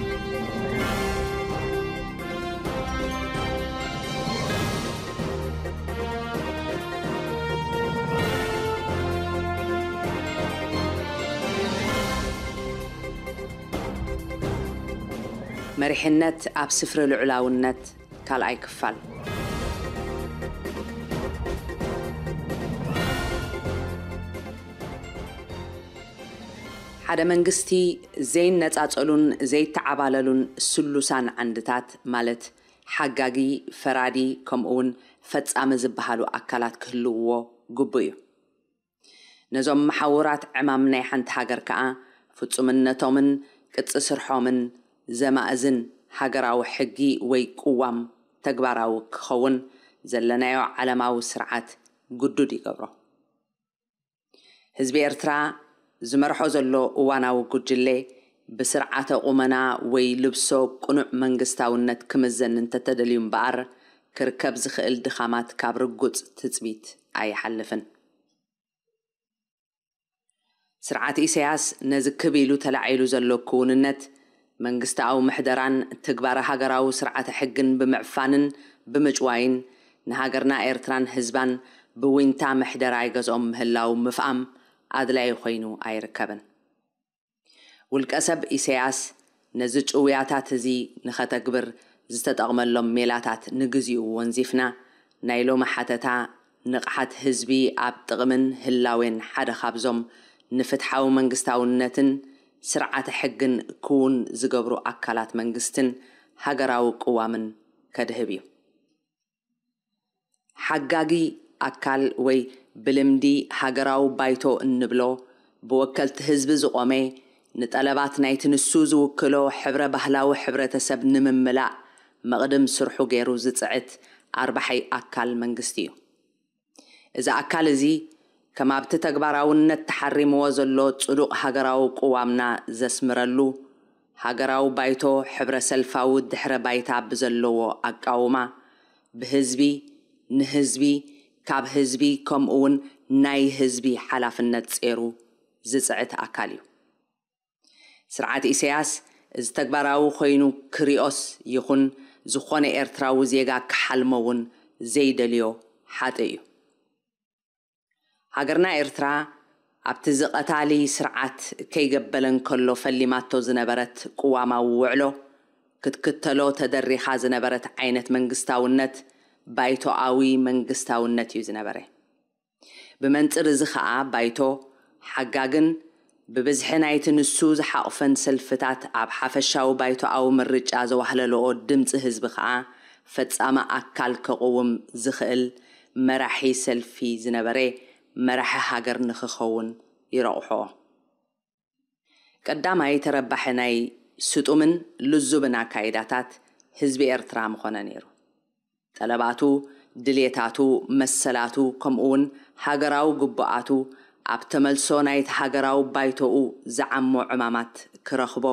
መሪሕነት ኣብ ስፍሪ ልዑላውነት ካልኣይ ክፋል። ሓደ መንግስቲ ዘይነጻጸሉን ዘይተዓባለሉን ስሉሳን ዓንድታት፣ ማለት ሓጋጊ፣ ፈራዲ፣ ከምኡውን ፈጻሚ ዝበሃሉ ኣካላት ክህልውዎ ግቡእ እዩ። ነዞም መሓውራት ዕማም ናይ ሓንቲ ሃገር ከኣ ፍጹምነቶምን ቅጽ ስርሖምን ዘማእዝን ሃገራዊ ሕጊ ወይ ቅዋም ተግባራዊ ክኸውን ዘለናዮ ዓለማዊ ስርዓት ግዱድ ይገብሮ። ህዝቢ ኤርትራ ዝመርሖ ዘሎ እዋናዊ ጉጅለ ብስርዓተ ቁመና ወይ ልብሶ ቅኑዕ መንግስታውነት ክምዘን እንተተደልዩ እምበኣር፣ ክርከብ ዝኽእል ድኻማት ካብ ርጉጽ ትጽቢት ኣይሓልፍን። ስርዓት ኢሳያስ ነዚ ክብ ኢሉ ተላዒሉ ዘሎ ክውንነት መንግስታዊ ምሕደራን ትግባረ ሃገራዊ ስርዓተ ሕግን ብምዕፋንን ብምጭዋይን ንሃገርና ኤርትራን ህዝባን ብዊንታ ምሕደራ ይገዝኦም ምህላው ምፍኣም ኣድላዪ ኮይኑ ኣይርከብን። ውልቀ ሰብ ኢሳያስ ነዚ ጭውያታት እዚ ንኸተግብር ዝተጠቕመሎም ሜላታት ንግዚኡ ወንዚፍና፣ ናይ ሎሚ ሓተታ ንቕሓት ህዝቢ ኣብ ጥቕምን ህላዌን ሓደ ካብዞም ንፍትሓዊ መንግስታውነትን ስርዓተ ሕግን ክውን ዝገብሩ ኣካላት መንግስትን ሃገራዊ ቅዋምን ከድህብ እዩ። ሓጋጊ ኣካል ወይ ብልምዲ ሃገራዊ ባይቶ እንብሎ ብወከልቲ ህዝቢ ዝቖመ፣ ንጠለባት ናይቲ ንሱ ዝውክሎ ሕብረ ባህላዊ ሕብረተሰብ ንምምላእ መቕድም ስርሑ ገይሩ ዝጽዕት ኣርባሓይ ኣካል መንግስቲ እዩ። እዚ ኣካል እዚ ከም ኣብቲ ተግባራውነት ተሓሪምዎ ዘሎ ጽዱቕ ሃገራዊ ቅዋምና ዘስምረሉ፣ ሃገራዊ ባይቶ ሕብረ ሰልፋዊ ድሕረ ባይታ ብዘለዎ ኣቃውማ፣ ብህዝቢ፣ ንህዝቢ፣ ካብ ህዝቢ፣ ከምኡውን ናይ ህዝቢ ሓላፍነት ጼሩ ዝጽዕት ኣካል እዩ። ስርዓት ኢሳያስ እዚ ተግባራዊ ኮይኑ ክሪኦስ ይኹን ዝኾነ ኤርትራዊ ዜጋ ክሓልሞ እውን ዘይደልዮ ሓጥእ እዩ። ሃገርና ኤርትራ ኣብቲ ዝቐታሊ ስርዓት ከይገበለ እንከሎ ፈሊማቶ ዝነበረት ቅዋማዊ ውዕሎ ክትክተሎ ተደሪኻ ዝነበረት ዓይነት መንግስታውነት ባይቶኣዊ መንግስታውነት እዩ ዝነበረ። ብመንጽር እዚ ኸኣ ባይቶ ሓጋግን ብብዝሒ ናይቲ ንሱ ዝሓቑፈን ሰልፍታት ኣብ ሓፈሻዊ ባይቶኣዊ ምርጫ ዘዋህለልኦ ድምጺ ህዝቢ ኸኣ ፈጻሚ ኣካል ከቕውም ዝኽእል መራሒ ሰልፊ ዝነበረ መራሒ ሃገር ንኽኸውን ይረቑሖ። ቀዳማይ ተረባሒ ናይ ስጡምን ልዙብን ኣካይዳታት ህዝቢ ኤርትራ ምኾነ ነይሩ። ጠለባቱ፣ ድልየታቱ፣ መሰላቱ፣ ከምኡውን ሃገራዊ ግቡኣቱ ኣብ ተመልሶ ናይቲ ሃገራዊ ባይቶኡ ዝዓሞ ዕማማት ክረኽቦ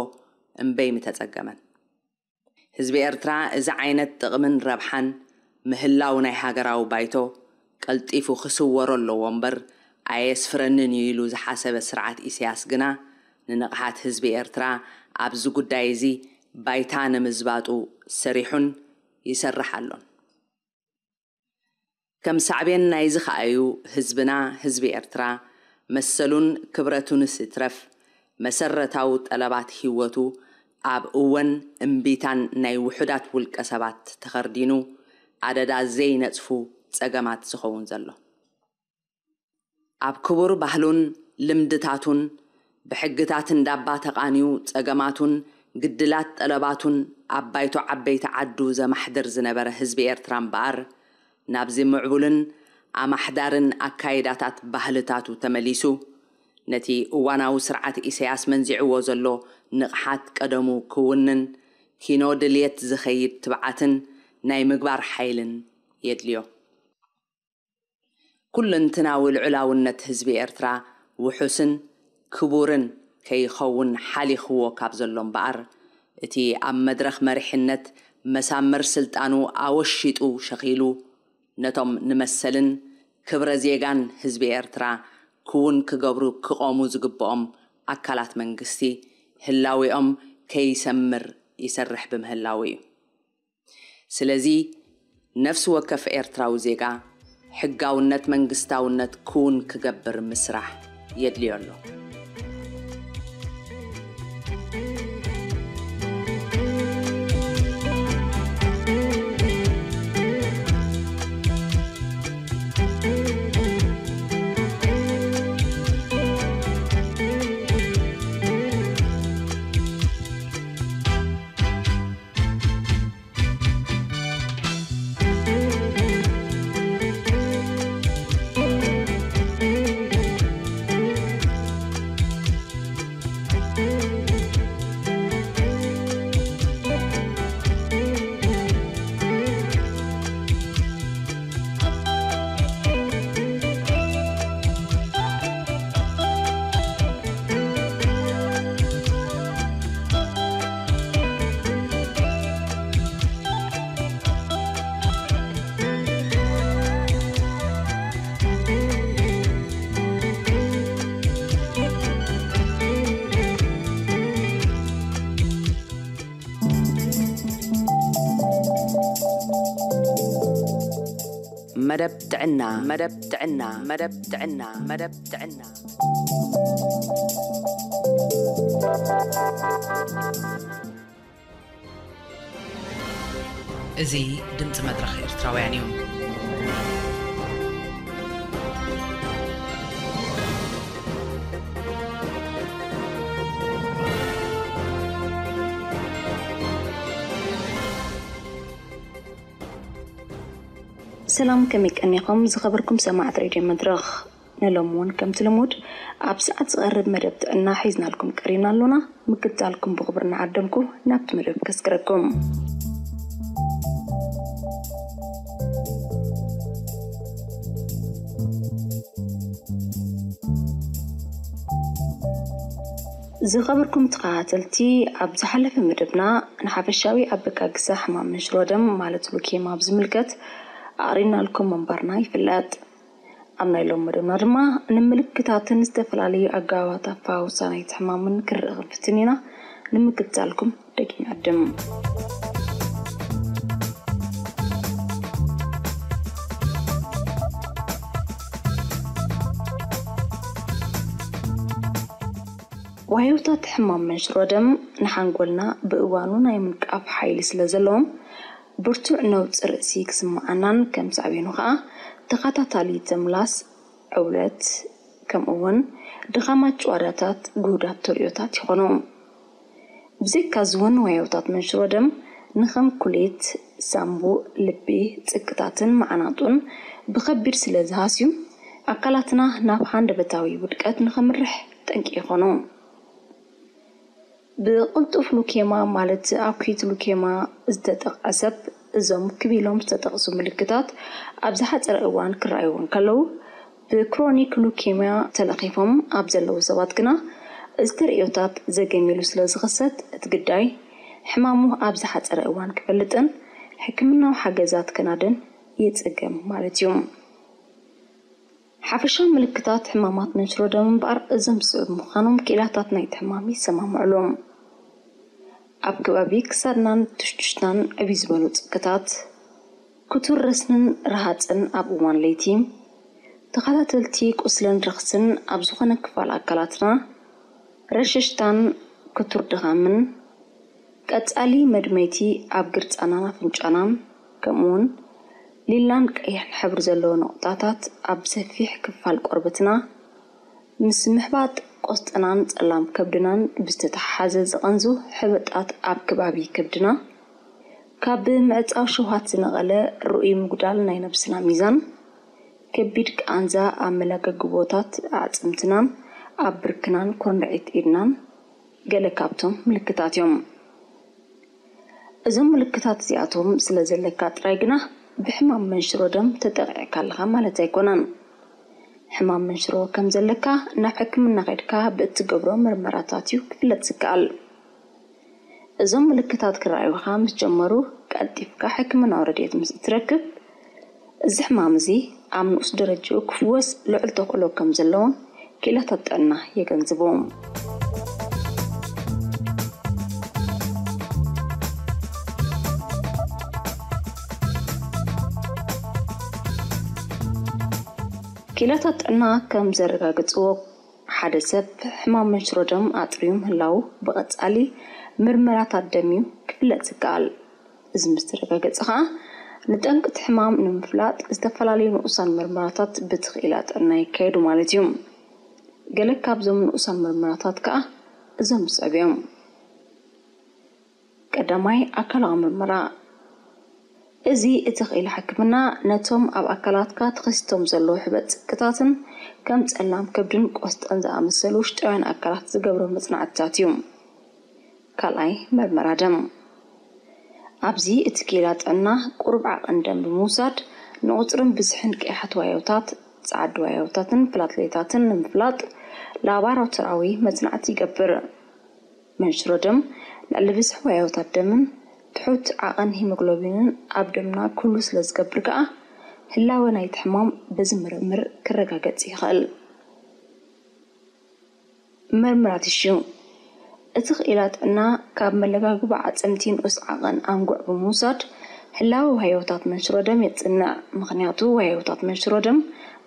እምበይ ምተጸገመን። ህዝቢ ኤርትራ እዚ ዓይነት ጥቕምን ረብሓን ምህላው ናይ ሃገራዊ ባይቶ ቀልጢፉ ክስወሮ ኣለዎ እምበር ኣየስፍረንን እዩ ኢሉ ዝሓሰበ ስርዓት ኢሳያስ ግና ንንቕሓት ህዝቢ ኤርትራ ኣብዚ ጉዳይ እዚ ባይታ ንምዝባጡ ሰሪሑን ይሰርሕ ኣሎን። ከም ሳዕቤን ናይዚ ኸኣ እዩ ህዝብና፣ ህዝቢ ኤርትራ፣ መሰሉን ክብረቱንስ ይትረፍ መሰረታዊ ጠለባት ህይወቱ ኣብ እወን እምቢታን ናይ ውሑዳት ውልቀ ሰባት ተኸርዲኑ ኣደዳ ዘይነጽፉ ጸገማት ዝኸውን ዘሎ። ኣብ ክቡር ባህሉን ልምድታቱን ብሕግታት እንዳባ ተቓንዩ ጸገማቱን ግድላት ጠለባቱን ኣብ ባይቶ ዓበይቲ ዓዱ ዘማሕድር ዝነበረ ህዝቢ ኤርትራ እምበኣር፣ ናብዚ ምዕቡልን ኣማሕዳርን ኣካይዳታት ባህልታቱ ተመሊሱ፣ ነቲ እዋናዊ ስርዓት ኢሳያስ መንዚዕዎ ዘሎ ንቕሓት ቀደሙ ክውንን፣ ኪኖ ድልየት ዝኸይድ ትብዓትን ናይ ምግባር ሓይልን የድልዮ። ኩለንትናዊ ልዑላውነት ህዝቢ ኤርትራ ውሑስን ክቡርን ከይኸውን ሓሊኽዎ ካብ ዘሎ እምበኣር፣ እቲ ኣብ መድረኽ መሪሕነት መሳምር ስልጣኑ ኣወሺጡ ሸኺሉ፣ ነቶም ንመሰልን ክብረ ዜጋን ህዝቢ ኤርትራ ክውን ክገብሩ ክቖሙ ዝግብኦም ኣካላት መንግስቲ ህላዌኦም ከይሰምር ይሰርሕ ብምህላዉ እዩ። ስለዚ ነፍሲ ወከፍ ኤርትራዊ ዜጋ ሕጋውነት መንግስታውነት ክውን ክገብር ምስራሕ የድልዮ ኣሎ። መደብ ጥዕና፣ መደብ ጥዕና፣ መደብ ጥዕና፣ መደብ ጥዕና። እዚ ድምፂ መድረኽ ኤርትራውያን እዩ። ሰላም፣ ከመይ ቀኒኹም ዝኸበርኩም ሰማዕቲ ሬድዮ መድረኽ? ንሎም እውን ከምቲ ልሙድ ኣብ ሰዓት ዝቐርብ መደብ ጥዕና ሒዝናልኩም ቀሪብና ኣሎና። ምክትታልኩም ብኽብሪ እናዓደምኩ ናብቲ መደብ ከስግረኩም። ዝኸበርኩም ተኸታተልቲ፣ ኣብ ዝሓለፈ መደብና ንሓፈሻዊ ኣበጋግሳ ሕማም መንሽሮ ደም ማለት ሉኬማ ብዝምልከት ኣቕሪብናልኩም ምንባርና ይፍለጥ። ኣብ ናይ ሎም መደብና ድማ ንምልክታትን ዝተፈላለዩ ኣገባባት ኣፈዋውሳ ናይቲ ሕማምን ክንርኢ ክንፍትን ኢና። ንምክትታልኩም ደጊም ዕድም። ዋህዮታት ሕማም መንሽሮ ደም ንሓንጎልና ብእዋኑ ናይ ምንቃፍ ሓይሊ ስለ ዘለዎም፣ ብርቱዕ ነውጺ ርእሲ ክስምዓናን ከም ሳዕቤኑ ከኣ ተኸታታሊ ተምላስ፣ ዕውለት፣ ከምኡ እውን ድኻማት ጭዋዳታት ግሁዳት ተርእዮታት ይኾኑ። ብዘይካዚ እውን ዋህዮታት መንሽሮ ደም ንኸም ኩሊት፣ ሳምቡእ፣ ልቢ፣ ጽቅታትን መዓናጡን ብኸቢድ ስለ ዝሃስዩ፣ ኣካላትና ናብ ሃንደበታዊ ውድቀት ንኸምርሕ ጠንቂ ይኾኑ። ብቕልጡፍ ሉኬማ ማለት ኣኩት ሉኬማ ዝተጠቕዐ ሰብ እዞም ክብ ኢሎም ዝተጠቕሱ ምልክታት ኣብ ዝሓጸረ እዋን ክረኣይዎ እንከለዉ፣ ብክሮኒክ ሉኬምያ ተለኺፎም ኣብ ዘለዉ ሰባት ግና፣ እዚ ተርእዮታት ዘገም ኢሉ ስለ ዝኽሰት፣ እቲ ግዳይ ሕማሙ ኣብ ዝሓጸረ እዋን ክፈልጥን ሕክምናዊ ሓገዛት ከናድን ይጽገም ማለት እዩ። ሓፈሻዊ ምልክታት ሕማማት መንሽሮ ደም እምበኣር እዞም ዝስዕቡ ምዃኖም፣ ክኢላታት ናይቲ ሕማም ይሰማምዕሉ። ኣብ ከባቢ ክሳድናን ትሽቱሽናን ዕብይ ዝበሉ ጽቅታት፣ ክቱር ረስንን ረሃጽን ኣብ እዋን ለይቲ፣ ተኸታተልቲ ቁስልን ረኽስን ኣብ ዝኾነ ክፋል ኣካላትና፣ ረሸሽታን ክቱር ድኻምን፣ ቀጻሊ መድመይቲ ኣብ ግርጻናን ኣፍንጫናን፣ ከምኡውን ሊላን ቀይሕን ሕብሪ ዘለዎ ነቑጣታት ኣብ ሰፊሕ ክፋል ቆርበትና፣ ምስ ምሕባጥ ቆስጠናን ጸላም ከብድናን ብዝተተሓሓዘ ዝቐንዙ ሕበጣት ኣብ ከባቢ ከብድና፣ ካብ ምዕጻው ሸውሃት ዝነቐለ ርኡይ ምጉዳል ናይ ነብስና ሚዛን፣ ከቢድ ቃንዛ ኣብ መላገጊ ቦታት ኣዕጽምትናን ኣብ ብርክናን ኮርንዒት ኢድናን ገለ ካብቶም ምልክታት እዮም። እዞም ምልክታት እዚኣቶም ስለ ዘለካ ጥራይ ግና ብሕማም መንሽሮ ደም ተጠቒዕካ ኣለኻ ማለት ኣይኮነን። ሕማም መንሽሮ ከም ዘለካ ናብ ሕክምና ከድካ ብእትገብሮ ምርመራታት እዩ ክፍለጥ ዝከኣል። እዞም ምልክታት ክረኣዩኻ ምስ ጀመሩ፣ ቀልጢፍካ ሕክምናዊ ረድኤት ምስ እትረክብ፣ እዚ ሕማም እዚ ኣብ ንኡስ ደረጃኡ ክፍወስ ልዑል ተኽእሎ ከም ዘለዎን ክኢላታት ጥዕና የገንዝቡ። ክኢላታት ጥዕና ከም ዘረጋግጽዎ፣ ሓደ ሰብ ሕማም መንሽሮ ደም ኣጥርዩ ምህላዉ ብቐጻሊ ምርመራታት ደም እዩ ክፍለጥ ዝከኣል። እዚ ምስ ተረጋገጸ ከኣ፣ ንጠንቂ እቲ ሕማም ንምፍላጥ ዝተፈላለዩ ንኡሳን ምርመራታት ብቲ ክኢላ ጥዕና ይካየዱ ማለት እዩ። ገለ ካብዞም ንኡሳን ምርመራታት ከኣ እዞም ዝስዕቡ እዮም። ቀዳማይ፣ ኣካላዊ ምርመራ። እዚ እቲ ክኢላ ሕክምና ነቶም ኣብ ኣካላትካ ተኸሲቶም ዘለዉ ሕበጥ ጽቅታትን ከም ጸላም ከብድን ቆስጠን ዝኣመሰሉ ውሽጣውያን ኣካላት ዝገብሮ መጽናዕትታት እዩ። ካልኣይ፣ መርመራ ደም። ኣብዚ እቲ ክኢላ ጥዕና ቁሩብ ዓቐን ደም ብምውሳድ፣ ንቑጽርን ብዝሕን ቀያሕቲ ዋዮታት፣ ጸዓዲ ዋዮታትን ፕላትሌታትን ንምፍላጥ ላባራቶራዊ መጽናዕቲ ይገብር። መንሽሮ ደም ልዕሊ ብዝሒ ዋዮታት ደምን ትሑት ዓቐን ሂሞግሎቢንን ኣብ ደምና ክህሉ ስለ ዝገብር ከኣ፣ ህላወ ናይቲ ሕማም በዚ ምርምር ክረጋገጽ ይኽእል። መርመራ ቲሹ። እቲ ክኢላ ጥዕና ካብ መለጋግቢ ዓጽምቲ ንኡስ ዓቐን ኣንጉዕ ብምውሳድ፣ ህላወ ዋህዮታት መንሽሮ ደም የጽንዕ፣ ምኽንያቱ ዋህዮታት መንሽሮ ደም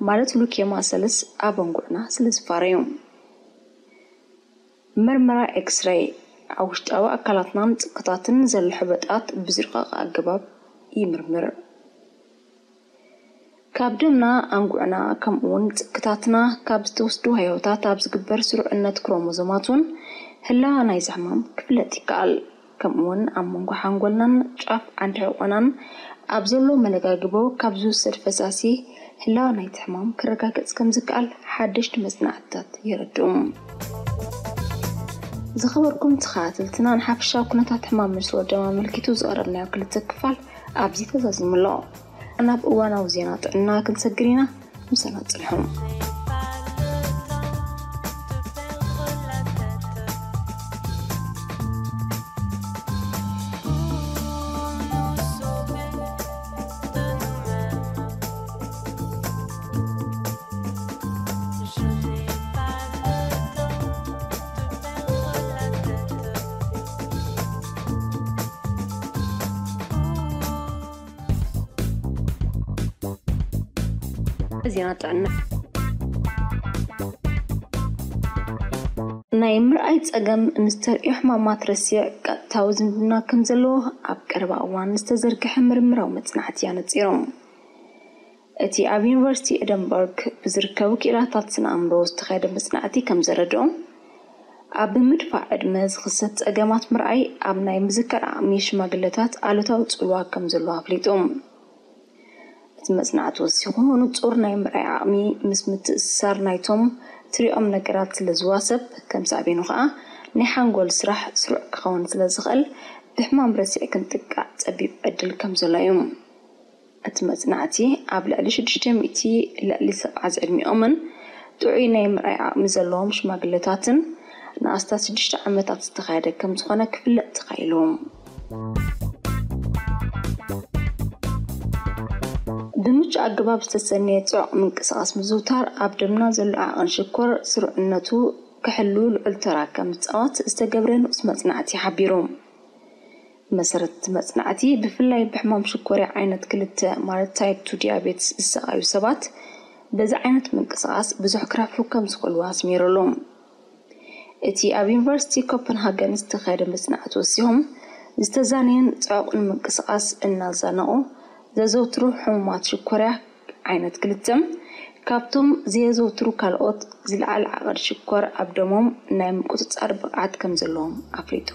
ማለት ሉኬማ ሰልስ ኣብ ኣንጉዕና ስለ ዝፋረዩ። መርመራ ኤክስሬይ ኣብ ውሽጣዊ ኣካላትናን ጽክታትን ዘሎ ሕበጣት ብዝርቀቐ ኣገባብ ይምርምር። ካብ ደምና፣ ኣንጉዕና፣ ከምኡውን ጽክታትና ካብ ዝተወስዱ ዋህዮታት ኣብ ዝግበር ስሩዕነት ክሮሞዞማት እውን ህላወ ናይዚ ሕማም ክፍለጥ ይከኣል። ከምኡውን ኣብ መንጎ ሓንጎልናን ጫፍ ዓንዲ ሕቖናን ኣብ ዘሎ መለጋግቦ ካብ ዝውሰድ ፈሳሲ ህላወ ናይቲ ሕማም ክረጋገጽ ከም ዝከኣል ሓደሽቲ መጽናዕትታት የረድኡ። ዝኸበርኩም ተኸታተልትና፣ ንሓፈሻዊ ኩነታት ሕማም መንሽሮ ደም ኣመልኪቱ ዝቐረብናዮ ክልተ ክፋል ኣብዚ ተዛዚሙ ኣሎ። ናብ እዋናዊ ዜና ጥዕና ክንሰግር ኢና። ምሳና ጽንሑ። ዜና ጥዕና። ናይ ምርኣይ ጸገም ምስ ተርእዮ ሕማማት ረሲዕ ቀጥታዊ ዝምድና ከም ዘለዎ ኣብ ቀረባ እዋን ዝተዘርግሐ ምርምራዊ መጽናዕቲ ኣነጺሩ። እቲ ኣብ ዩኒቨርሲቲ ኤደንበርግ ብዝርከቡ ክኢላታት ስነ ኣእምሮ ዝተኻየደ መጽናዕቲ ከም ዘረድኦ፣ ኣብ ምድፋእ ዕድመ ዝኽሰት ጸገማት ምርኣይ ኣብ ናይ ምዝካር ዓቕሚ ሽማግለታት ኣሉታዊ ጽልዋ ከም ዘለዎ ኣፍሊጡ። እቲ መጽናዕቲ ወሲኹ፣ ንጹር ናይ ምርኣይ ዓቕሚ ምስ ምትእስሳር ናይቶም ትሪኦም ነገራት ስለ ዝዋሰብ፣ ከም ሳዕቤኑ ኸኣ ናይ ሓንጎል ስራሕ ስሩዕ ክኸውን ስለ ዝኽእል፣ ብሕማም ረሲዕ ክንጥቃዕ ጸቢብ ዕድል ከም ዘሎ እዩ። እቲ መጽናዕቲ ኣብ ልዕሊ ሽዱሽተ ሚእቲ ልዕሊ ሰብዓ ዝዕድሚኦምን ጥዑይ ናይ ምርኣይ ዓቕሚ ዘለዎም ሽማግለታትን ንኣስታት ሽዱሽተ ዓመታት ዝተኻየደ ከም ዝኾነ ክፍለጥ ተኻኢሉ። ብምቹእ ኣገባብ ዝተሰነየ ጽዑቕ ምንቅስቓስ ምዝውታር ኣብ ደምና ዘሎ ዓቐን ሽኮር ስሩዕነቱ ክሕሉ ልዑል ተራ ከም ዝጻወት ዝተገብረ ንኡስ መጽናዕቲ ሓቢሩ። መሰረት እቲ መጽናዕቲ፣ ብፍላይ ብሕማም ሽኮርያ ዓይነት ክልተ ማለት ታይፕ ቱ ዲያቤትስ ዝሰቓዩ ሰባት በዚ ዓይነት ምንቅስቓስ ብዙሕ ክረብሑ ከም ዝኽእሉ ኣስሚሩሉ። እቲ ኣብ ዩኒቨርሲቲ ኮፐንሃገን ዝተኻየደ መጽናዕቲ ወሲኹም፣ ዝተዛነየን ጽዑቕን ምንቅስቓስ እናዛነቑ ዘዘውትሩ ሕሙማት ሽኮርያ ዓይነት ክልተ ካብቶም ዘየዘውትሩ ካልኦት ዝለዓለ ዓቐን ሽኮር ኣብ ደሞም ናይ ምቁጽጻር ብቕዓት ከም ዘለዎም ኣፍሊጡ።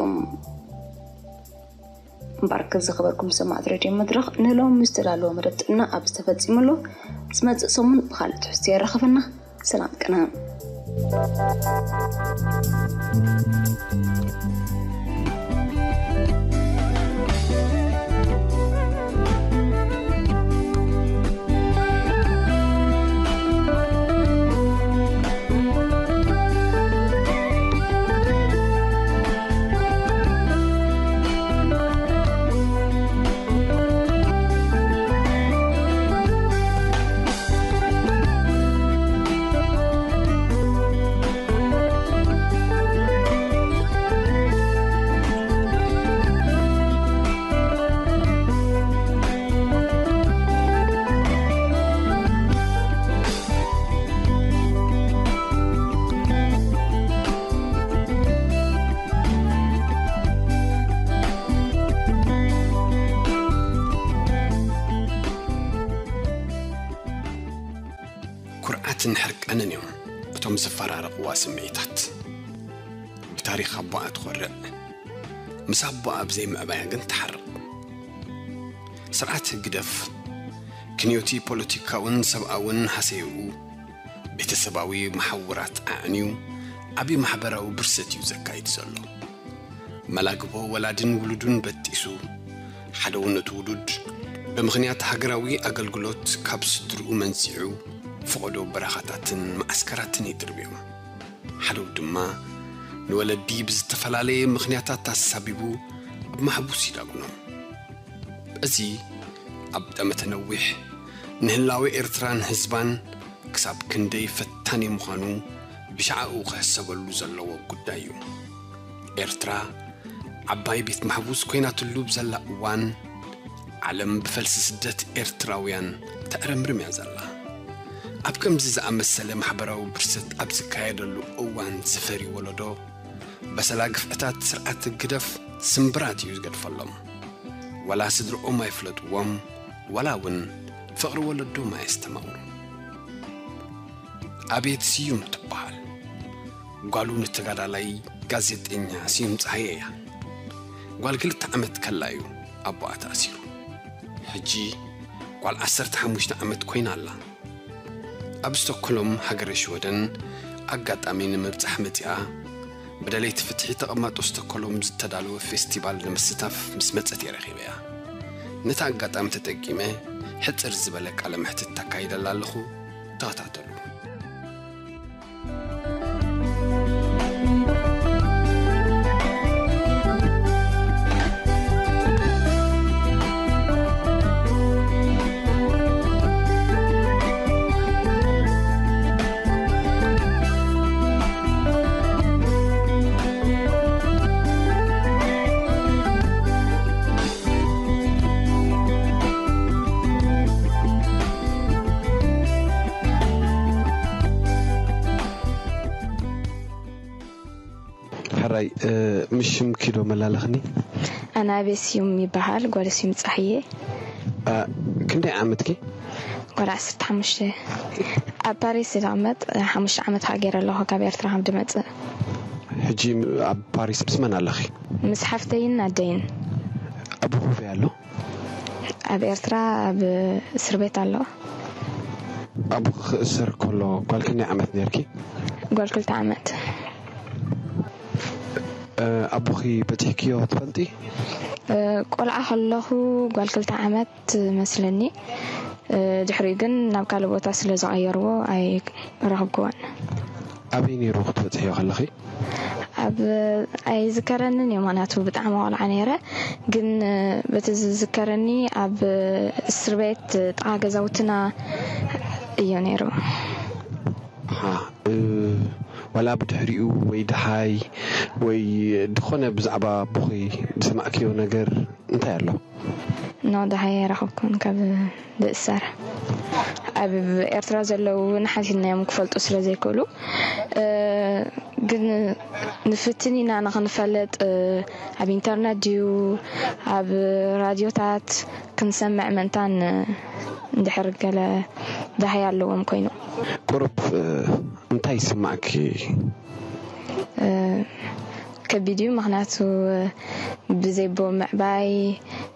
እምበኣርከ ዝኸበርኩም ሰማዕቲ ሬድዮ መድረኽ፣ ንሎሚ ዝተዳለወ መደብ ጥዕና ኣብዚ ተፈጺሙ ኣሎ። ዝመጽእ ሰሙን ብኻልእ ትሕዝቶ የራኽበና። ሰላም ቅነ። ኩርዓትን ሕርቃንን እዮም እቶም ዝፈራረቕዋ ስምዒታት። ብታሪኽ ኣቦኣ ትኾርዕ፣ ምስ ኣቦኣ ኣብ ዘይምዕባያ ግን ትሓርቕ። ስርዓት ህግደፍ ክንዮቲ ፖለቲካውን ሰብኣውን ሃሰይኡ፣ ቤተሰባዊ መሓውራት ኣዕንዩ፣ ዓቢ ማሕበራዊ ብርሰት እዩ ዘካይድ ዘሎ። መላግቦ ወላድን ውሉዱን በጢሱ፣ ሓደውነቱ ውሉድ ብምኽንያት ሃገራዊ ኣገልግሎት ካብ ስድርኡ መንሲዑ፣ ፈቐዶ በረኻታትን መዓስከራትን ይድርብዮም። ሓደው ድማ ንወለዲ ብዝተፈላለየ ምኽንያታት ኣሳቢቡ ኣብ ማሕቡስ ይዳጉኖም። እዚ ኣብ ጠመተ ነዊሕ ንህላወ ኤርትራን ህዝባን ክሳብ ክንደይ ፈታኒ ምዃኑ ብሻዕኡ ክሕሰበሉ ዘለዎ ጉዳይ እዩ። ኤርትራ ዓባይ ቤት ማሕቡስ ኮይናትሉ ብዘላ እዋን፣ ዓለም ብፈልሲ ስደት ኤርትራውያን ተዕረምርም እያ ዘላ። ኣብ ከምዚ ዝኣመሰለ ማሕበራዊ ብርሰት ኣብ ዝካየደሉ እዋን ዝፈሪ ወለዶ፣ በሰላ ግፍዕታት ስርዓት ህግደፍ ስምብራት እዩ ዝገድፈሎም። ወላ ስድርኦም ኣይፍለጥዎም፣ ወላ እውን ፍቕሪ ወለዶም ኣየስተማቕሩ። ኣብየት ስዩም ትበሃል። ጓሉ ንተጋዳላይ ጋዜጠኛ ስዩም ጸሃየ እያ። ጓል ክልተ ዓመት ከላ እዩ ኣቦኣ ተኣሲሩ። ሕጂ ጓል ዓሰርተ ሓሙሽተ ዓመት ኮይና ኣላ። ኣብ ስቶክሆልም ሃገረ ሽወደን ኣጋጣሚ ንምብጻሕ መጺኣ፣ ብደለይቲ ፍትሒ ተቐማጦ ስቶክሆልም ዝተዳለወ ፌስቲቫል ንምስታፍ ምስ መጸት እየ ረኺበያ። ነቲ ኣጋጣሚ ተጠቂመ ሕጽር ዝበለ ቃለ መሕትት ተካይደላ ኣለኹ። ተኸታተሉ። ሕራይ፣ እ፣ ምስ ሽምኪ ዶ መላለኽኒ? ኣነ ኣቤ ስዩም ይበሃል፣ ጓል ስዩም ጸሃየ። እ፣ ክንደይ ዓመትኪ? ጓል ዓሰርተ ሓሙሽተ። ኣብ ፓሪስ ዝቕመጥ ሓሙሽተ ዓመት ሃገር ኣለኹ ካብ ኤርትራ ከም ድመጽእ። ሕጂ ኣብ ፓሪስ ምስ መን ኣለኺ? ምስ ሓፍተይን ኣደይን። ኣቦኺ ኣበይ ኣሎ? ኣብ ኤርትራ ኣብ እስር ቤት ኣሎ። ኣቦኺ ክእሰር ከሎ ጓል ክንደይ ዓመት ነርኪ? ጓል ክልተ ዓመት። እ፣ ኣቦኺ በጺሕክዮ ትፈልጢ? እ፣ ቆልዓ ከለኹ ጓል ክልተ ዓመት መስለኒ። እ፣ ድሕሪኡ ግን ናብ ካልእ ቦታ ስለ ዝቐየርዎ ኣይረኸብክዎን። ኣበይ ነይሩ ክትበጽሕዮ ከለኺ? ኣብ፣ ኣይዝከረንን እዩ፣ ምኽንያቱ ብጣዕሚ ቆልዓ ነይረ። ግን በቲ ዝዝከረኒ ኣብ እስር ቤት ጥቓ ገዛውትና እዩ ነይሩ። ኣሃ፣ እ፣ ዋላ ብድሕሪኡ ወይ ደሃይ ወይ ድኾነ ብዛዕባ ኣቦኺ ዝሰማዕክዮ ነገር እንታይ ኣሎ? ኖ፣ ደሃይ ኣይረኸብኩን ካብ ዝእሰር። ኣብ ኤርትራ ዘለዉ እውን ሓቲትናዮም ክፈልጡ ስለ ዘይክእሉ፣ እ፣ ግን ንፍትን ኢና ንኽንፈልጥ፣ እ፣ ኣብ ኢንተርነት ድዩ ኣብ ራድዮታት ክንሰምዕ ምእንታን፣ እ፣ እንድሕር ገለ ደሃይ ኣለዎም ኮይኑ። ቁሩብ፣ እ፣ እንታይ ይስማዕኪ? እ፣ ከቢድ እዩ፣ ምኽንያቱ ብዘይ ኣቦ ምዕባይ፣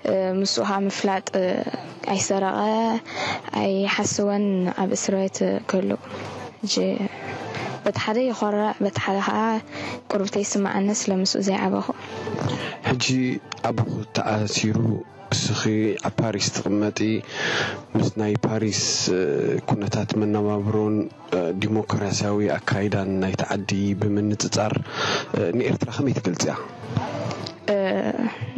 እ፣ ምስኡ ኸኣ ምፍላጥ፣ እ፣ ኣይሰረቐ ኣይሓሰወን ኣብ እስር ቤት ክህሉ። ሕጂ በቲ ሓደ ይኾርዕ፣ በቲ ሓደ ኸኣ ቁርብተይ ይስምዓኒ ስለ ምስኡ ዘይዓበኹ። ሕጂ ኣቦኺ ተኣሲሩ እስኺ ኣብ ፓሪስ ትቕመጢ፣ ምስ ናይ ፓሪስ፣ እ፣ ኩነታት መነባብሮን፣ እ፣ ዲሞክራሲያዊ ኣካይዳን ናይቲ ዓዲ ብምንጽጻር፣ እ፣ ንኤርትራ ከመይ ትገልጽያ? እ፣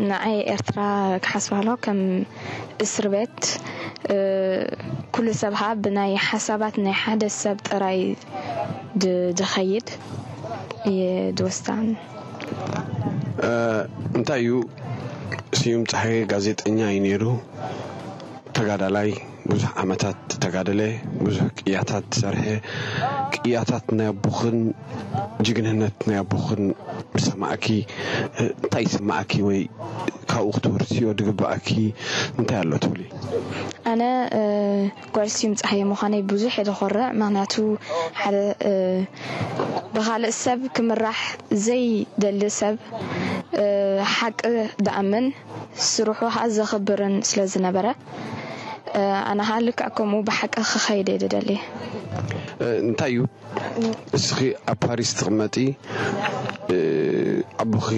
ንዓይ ኤርትራ ክሓስባ ከለኹ ከም እስር ቤት፣ እ፣ ኩሉ ሰብ ኸኣ ብናይ ሓሳባት ናይ ሓደ ሰብ ጥራይ ድ-፣ ድኸይድ እየ ድወስዳን። እ፣ እንታይ እዩ ስዩም ጸሃየ ጋዜጠኛ እዩ ነይሩ፣ ተጋዳላይ፣ ብዙሕ ዓመታት ዝተጋደለ፣ ብዙሕ ቅያታት ዝሰርሐ፣ ቅያታት ናይ ኣቦኽን ጅግንነት ናይ ኣቦኽን ምስ ሰማዕኪ፣ እ፣ እንታይ ይስማዓኪ ወይ ካብኡ ክትወርስዮ ዝግባኣኪ እንታይ ኣሎ ትብሊ? ኣነ፣ እ፣ ጓል ስዩም ጸሃየ ምዃነይ ብዙሕ እየ ዘኾርዕ። ምኽንያቱ ሓደ፣ እ፣ ብኻልእ ሰብ ክምራሕ ዘይደሊ ሰብ፣ እ፣ ሓቂ ዝኣምን ስርሑ ኸኣ ዘኽብርን ስለ ዝነበረ፣ እ፣ ኣነ ኸኣ ልክዕ ከምኡ ብሓቂ ክኸይድ እየ ዝደሊ። እ፣ እንታይ እዩ እስኺ ኣብ ፓሪስ ትቕመጢ፣ እ፣ ኣቦኺ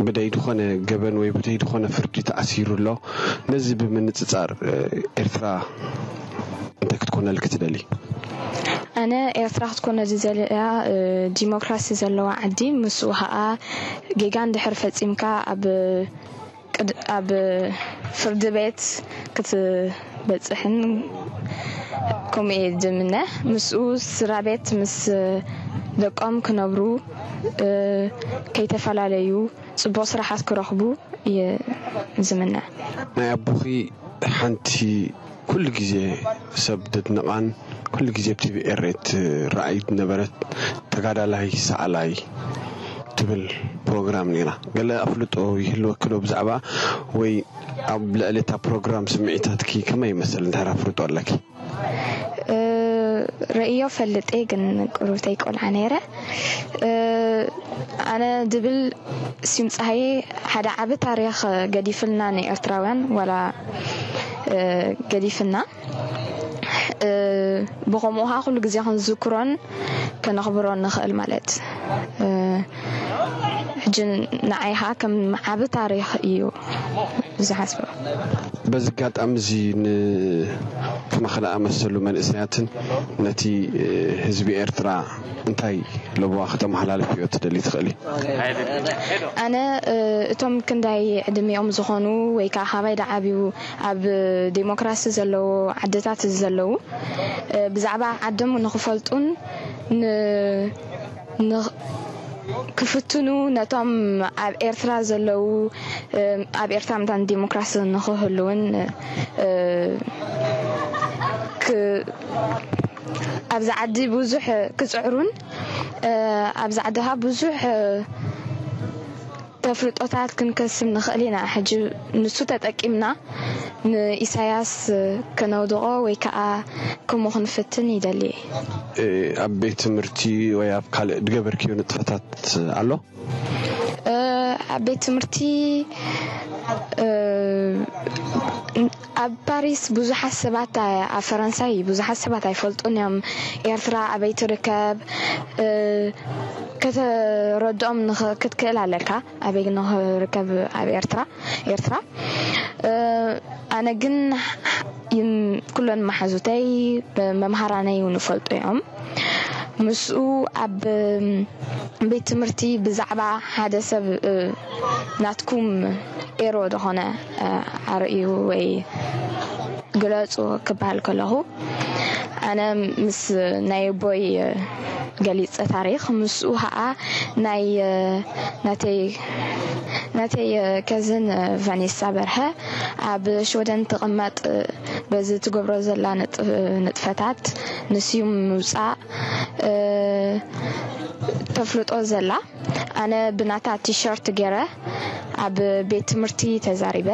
ብደይ ዝኾነ ገበን ወይ ብደይ ዝኾነ ፍርዲ ተኣሲሩ ኣሎ። ነዚ ብምንጽጻር፣ እ፣ ኤርትራ እንታይ ክትኮነልኪ ትደሊ? ኣነ ኤርትራ ክትኮነ ዝደልያ፣ እ፣ ዲሞክራሲ ዘለዋ ዓዲ፣ ምስኡ ኸኣ ጌጋ እንድሕር ፈጺምካ ኣብ ቅድ-፣ ኣብ ፍርዲ ቤት ክትበጽሕን ከምኡ እየ ዝምነ። ምስኡ ስድራ ቤት ምስ ደቆም ክነብሩ እ፣ ከይተፈላለዩ ጽቡቕ ስራሓት ክረኽቡ እየ ዝምነ። ናይ ኣቦኺ ሓንቲ ኩሉ ግዜ ሰብ ደድንቓን ኩሉ ግዜ ኣብ ቲቪ ኤሬት ርኣይ ዝነበረት ተጋዳላይ ሰኣላይ ትብል ፕሮግራም ነይራ። ገለ ኣፍልጦ ይህልወኪ ዶ ብዛዕባ ወይ ኣብ ልዕሊ እታ ፕሮግራም ስምዒታትኪ ከመይ ይመስል እንድሕር ኣፍልጦ ኣለኪ? እ፣ ርእዮ ፈልጠ ግን ቁሩብተይ ቆልዓ ነይረ። እ፣ ኣነ ድብል ስዩም ጸሃየ ሓደ ዓቢ ታሪኽ ገዲፍልና ንኤርትራውያን ዋላ፣ እ፣ ገዲፍልና። እ፣ ብኸምኡ ኸኣ ኩሉ ግዜ ክንዝክሮን ከነኽብሮን ንኽእል ማለት። እ፣ ሕጂ ንዓይ ኸኣ ከም ዓቢ ታሪኽ እዩ ዝሓስቦ። በዚ ኣጋጣሚ እዚ ንከማኺ ዝኣመሰሉ መንእሰያትን ነቲ፣ እ፣ ህዝቢ ኤርትራ እንታይ ለበዋ ከተመሓላልፍዮ ትደሊ ትኽእሊ? ኣነ፣ እ፣ እቶም ክንዳይ ዕድሚኦም ዝኾኑ ወይ ከኣ ካባይ ዝዓብዩ ኣብ ዴሞክራሲ ዘለዎ ዓድታት ዘለዉ፣ እ፣ ብዛዕባ ዓዶም ንኽፈልጡን ን-፣ ን-፣ ክፍትኑ ነቶም ኣብ ኤርትራ ዘለዉ፣ እ፣ ኣብ ኤርትራ ምእንታን ዲሞክራሲ ንኽህልውን፣ እ፣ ክ-፣ ኣብዚ ዓዲ ብዙሕ ክጽዕሩን፣ እ፣ ኣብዚ ዓዲ ኸኣ ብዙሕ፣ እ፣ ተፍልጦታት ክንከስብ ንኽእል ኢና። ሕጂ ንሱ ተጠቂምና ንኢሳያስ ከነውድቖ ወይ ከኣ ከምኡ ክንፍትን ይደሊ። እ፣ ኣብ ቤት ትምህርቲ ወይ ኣብ ካልእ ዝገበርክዮ ንጥፈታት ኣሎ? እ፣ ኣብ ቤት ትምህርቲ፣ እ፣ ኣብ ፓሪስ ብዙሓት ሰባት፣ ኣብ ፈረንሳይ ብዙሓት ሰባት ኣይፈልጡን እዮም። ኤርትራ ኣበይ ትርከብ፣ እ፣ ከተረድኦም ንኽ-፣ ክትክእል ኣለካ። ኣበይ ንኽርከብ ኣብ ኤርትራ፣ ኤርትራ። እ፣ ኣነ ግን ይም-፣ ኩለን መሓዙተይ፣ መምሃራነይ እውን ይፈልጡ እዮም። ምስኡ ኣብ ቤት ትምህርቲ ብዛዕባ ሓደ ሰብ፣ እ፣ ናትኩም ኤሮ ዝኾነ፣ እ፣ ኣርእዩ ወይ ግለጹ ክበሃል ከለኹ፣ ኣነ ምስ ናይ ኣቦይ ገሊጸ ታሪኽ፣ ምስኡ ኸኣ ናይ ናተይ፣ ናተይ ከዝን ቫኔሳ በርሀ ኣብ ሽወደን ትቕመጥ፣ በዚ ትገብሮ ዘላ ንጥ-፣ ንጥፈታት ንስዩም ምውጻእ፣ እ፣ ተፍልጦ ዘላ። ኣነ ብናታ ቲሸርት ገይረ ኣብ ቤት ትምህርቲ ተዛሪበ።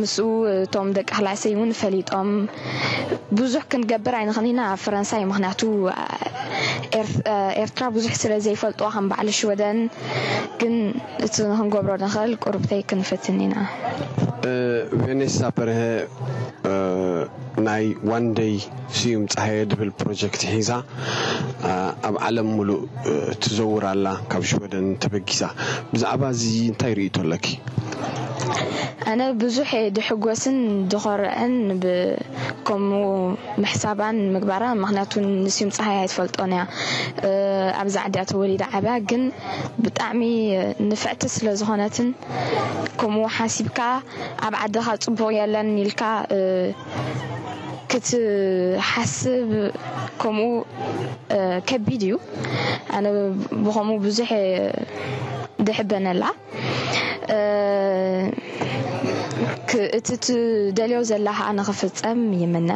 ምስኡ እቶም ደቂ ክላሰይ እውን ፈሊጦም። ብዙሕ ክንገብር ኣይንኽእልን ኢና ኣብ ፈረንሳይ፣ ምኽንያቱ ኤር-፣ ኤርትራ ብዙሕ ስለ ዘይፈልጥዋ ከም በዓል ሽወደን፣ ግን እቲ ክንገብሮ ንኽእል ቁርብተይ ክንፍትን ኢና። እ፣ ቬኔሳ በርሀ፣ እ፣ ናይ ዋን ደይ ስዩም ጸሃየ ድብል ፕሮጀክት ሒዛ፣ እ፣ ኣብ ዓለም ሙሉእ፣ እ፣ ትዘውር ኣላ፣ ካብ ሽወደን ተበጊሳ። ብዛዕባ እዚ እንታይ ርእይቶ ኣለኪ? ኣነ ብዙሕ እየ ድሕጎስን ድኾርዕን ብ-፣ ከምኡ ምሕሳባን ምግባራ፣ ምኽንያቱ ንስዩም ጸሃየ ኣይትፈልጦን እያ። እ፣ ኣብዛ ዓዲ እያ ተወሊዳ ዓብያ፣ ግን ብጣዕሚ ንፍዕቲ ስለ ዝኾነትን ከምኡ ሓሲብካ ኣብ ዓድኻ ጽቡቕ የለን ኢልካ፣ እ፣ ክትሓስብ ከምኡ፣ እ፣ ከቢድ እዩ። ኣነ ብኸምኡ ብዙሕ እየ ድሕበነላ። እ፣ ክ-፣ እቲ ትደልዮ ዘላ ኸኣ ንኽፍጸም ይምነ።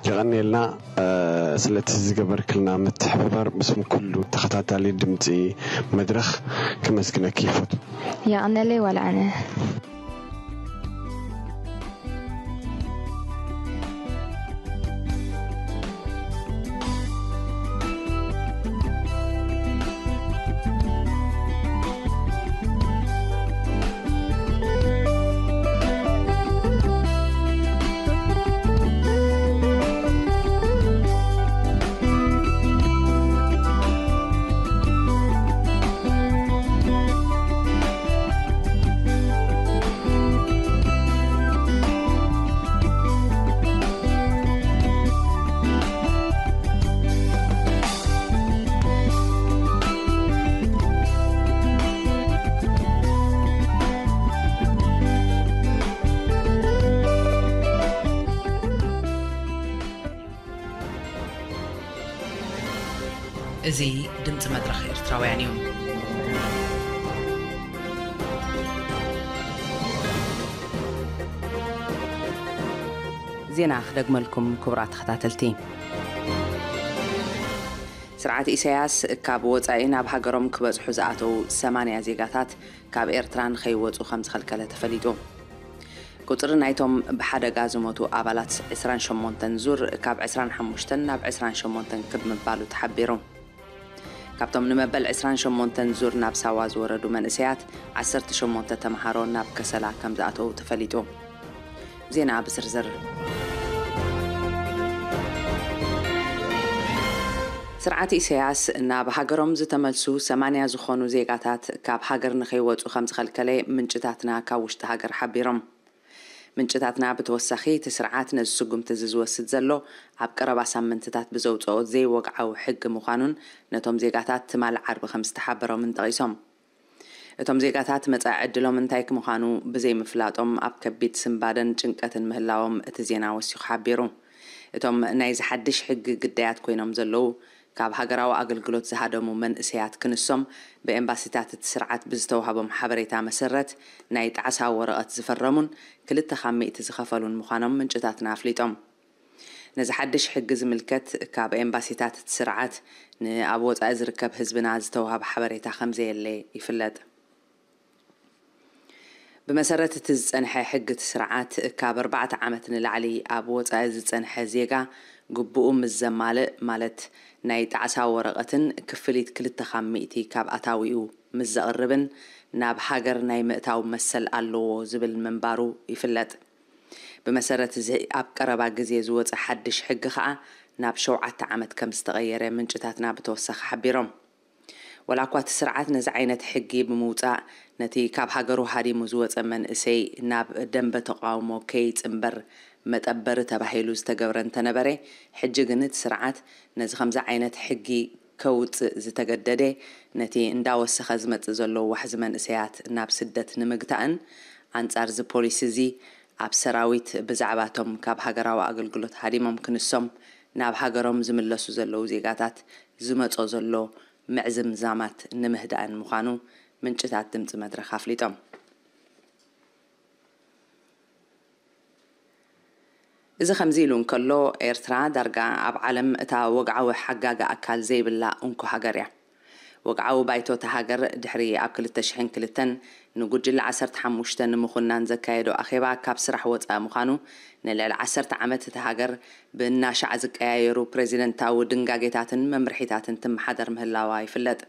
የቐንየልና፣ እ፣ ስለቲ ዝገበርክልና ምትሕብባር ብስም ኩሉ ተኸታታሊ ድምጺ መድረኽ ከመስግነኪ ይፈቱ። የቐንየለይ ዋላ ኣነ። እዚ ድምፂ መድረኽ ኤርትራውያን እዩ። ዜና ክደግመልኩም ክቡራት ተኸታተልቲ። ስርዓት ኢሳያስ ካብ ወጻኢ ናብ ሃገሮም ክበጽሑ ዝኣተዉ ሰማንያ ዜጋታት ካብ ኤርትራ ንኸይወጹ ከም ዝኸልከለ ተፈሊጡ። ቁጽሪ ናይቶም ብሓደጋ ዝሞቱ ኣባላት ዕስራን ሸሞንተን ዙር ካብ ዕስራን ሓሙሽተን ናብ ዕስራን ሸሞንተን ክብ ምባሉ ተሓቢሩ። ካብቶም ንመበል ዕስራን ሸሞንተን ዙር ናብ ሳዋ ዝወረዱ መንእሰያት፣ ዓሰርተ ሸሞንተ ተምሃሮ ናብ ከሰላ ከም ዝኣተዉ ተፈሊጡ። ዜና ብዝርዝር። ስርዓት ኢሳያስ ናብ ሃገሮም ዝተመልሱ ሰማንያ ዝኾኑ ዜጋታት ካብ ሃገር ንኸይወጹ ከም ዝኸልከለ ምንጭታትና ካብ ውሽጢ ሃገር ሓቢሮም። ምንጭታትና ብተወሳኺ እቲ ስርዓት ነዚ ስጉምቲ እዚ ዝወስድ ዘሎ ኣብ ቀረባ ሳምንትታት ብዘውጽኦ ዘይወግዓዊ ሕጊ ምዃኑን ነቶም ዜጋታት ትማሊ ዓርቢ ከም ዝተሓበሮምን ጠቒሶም። እቶም ዜጋታት መጻኢ ዕድሎም እንታይ ምዃኑ ብዘይምፍላጦም ኣብ ከቢድ ስንባደን ጭንቀትን ምህላዎም እቲ ዜና ወሲኹ ሓቢሩ። እቶም ናይዚ ሓድሽ ሕጊ ግዳያት ኮይኖም ዘለዉ ካብ ሃገራዊ ኣገልግሎት ዝሃደሙ መንእሰያት ክንሶም ብኤምባሲታት እቲ ስርዓት ብዝተዋህቦም ሓበሬታ መሰረት ናይ ጣዕሳ ወረቐት ዝፈረሙን ክልተ ካብ ሚእቲ ዝኸፈሉን ምዃኖም ምንጭታትና ኣፍሊጦም። ነዚ ሓድሽ ሕጊ ዝምልከት ካብ ኤምባሲታት እቲ ስርዓት ንኣብ ወጻኢ ዝርከብ ህዝብና ዝተዋህበ ሓበሬታ ከም ዘየለ ይፍለጥ። ብመሰረት እቲ ዝጸንሐ ሕጊ እቲ ስርዓት ካብ ኣርባዕተ ዓመት ንላዕሊ ኣብ ወጻኢ ዝጸንሐ ዜጋ ግቡኡ ምስ ዘማልእ፣ ማለት ናይ ጣዕሳ ወረቐትን ክፍሊት ክልተ ካብ ሚእቲ ካብ ኣታዊኡ ምስ ዘቕርብን ናብ ሃገር ናይ ምእታው መሰል ኣለዎ ዝብል ምንባሩ ይፍለጥ። ብመሰረት እዚ ኣብ ቀረባ ግዜ ዝወጸ ሓድሽ ሕጊ ከኣ ናብ ሸውዓተ ዓመት ከም ዝተቐየረ ምንጭታትና ብተወሳኺ ሓቢሮም። ወላ እኳ እቲ ስርዓት ነዚ ዓይነት ሕጊ ብምውጻእ ነቲ ካብ ሃገሩ ሃዲሙ ዝወጸ መንእሰይ ናብ ደንበ ተቃውሞ ከይጽንበር መጠበሪ ተባሂሉ ዝተገብረ እንተነበረ፣ ሕጂ ግን እቲ ስርዓት ነዚ ከምዚ ዓይነት ሕጊ ከውጽእ ዝተገደደ ነቲ እንዳወሰኸ ዝመጽእ ዘሎ ዋሕዚ መንእሰያት ናብ ስደት ንምግታእን ኣንጻር እዚ ፖሊሲ እዚ ኣብ ሰራዊት ብዛዕባ እቶም ካብ ሃገራዊ ኣገልግሎት ሃዲሞም ክንሶም ናብ ሃገሮም ዝምለሱ ዘለዉ ዜጋታት ዝመጾ ዘሎ ምዕዝምዛማት ንምህዳእን ምዃኑ ምንጭታት ድምፂ መድረኽ ኣፍሊጦም። እዚ ከምዚ ኢሉ እንከሎ፣ ኤርትራ ዳርጋ ኣብ ዓለም እታ ወግዓዊ ሓጋጊ ኣካል ዘይብላ እንኮ ሃገር እያ። ወግዓዊ ባይቶ እታ ሃገር ድሕሪ ኣብ ክልተ ሽሕን ክልተን ንጉጅለ ዓሰርተ ሓሙሽተ ንምኹናን ዘካየዶ ኣኼባ ካብ ስራሕ ወጻኢ ምዃኑ፣ ንልዕሊ ዓሰርተ ዓመት እታ ሃገር ብእናሻዕ ዝቀያየሩ ፕሬዚደንታዊ ድንጋጌታትን መምርሒታትን ትመሓደር ምህላዋ ይፍለጥ።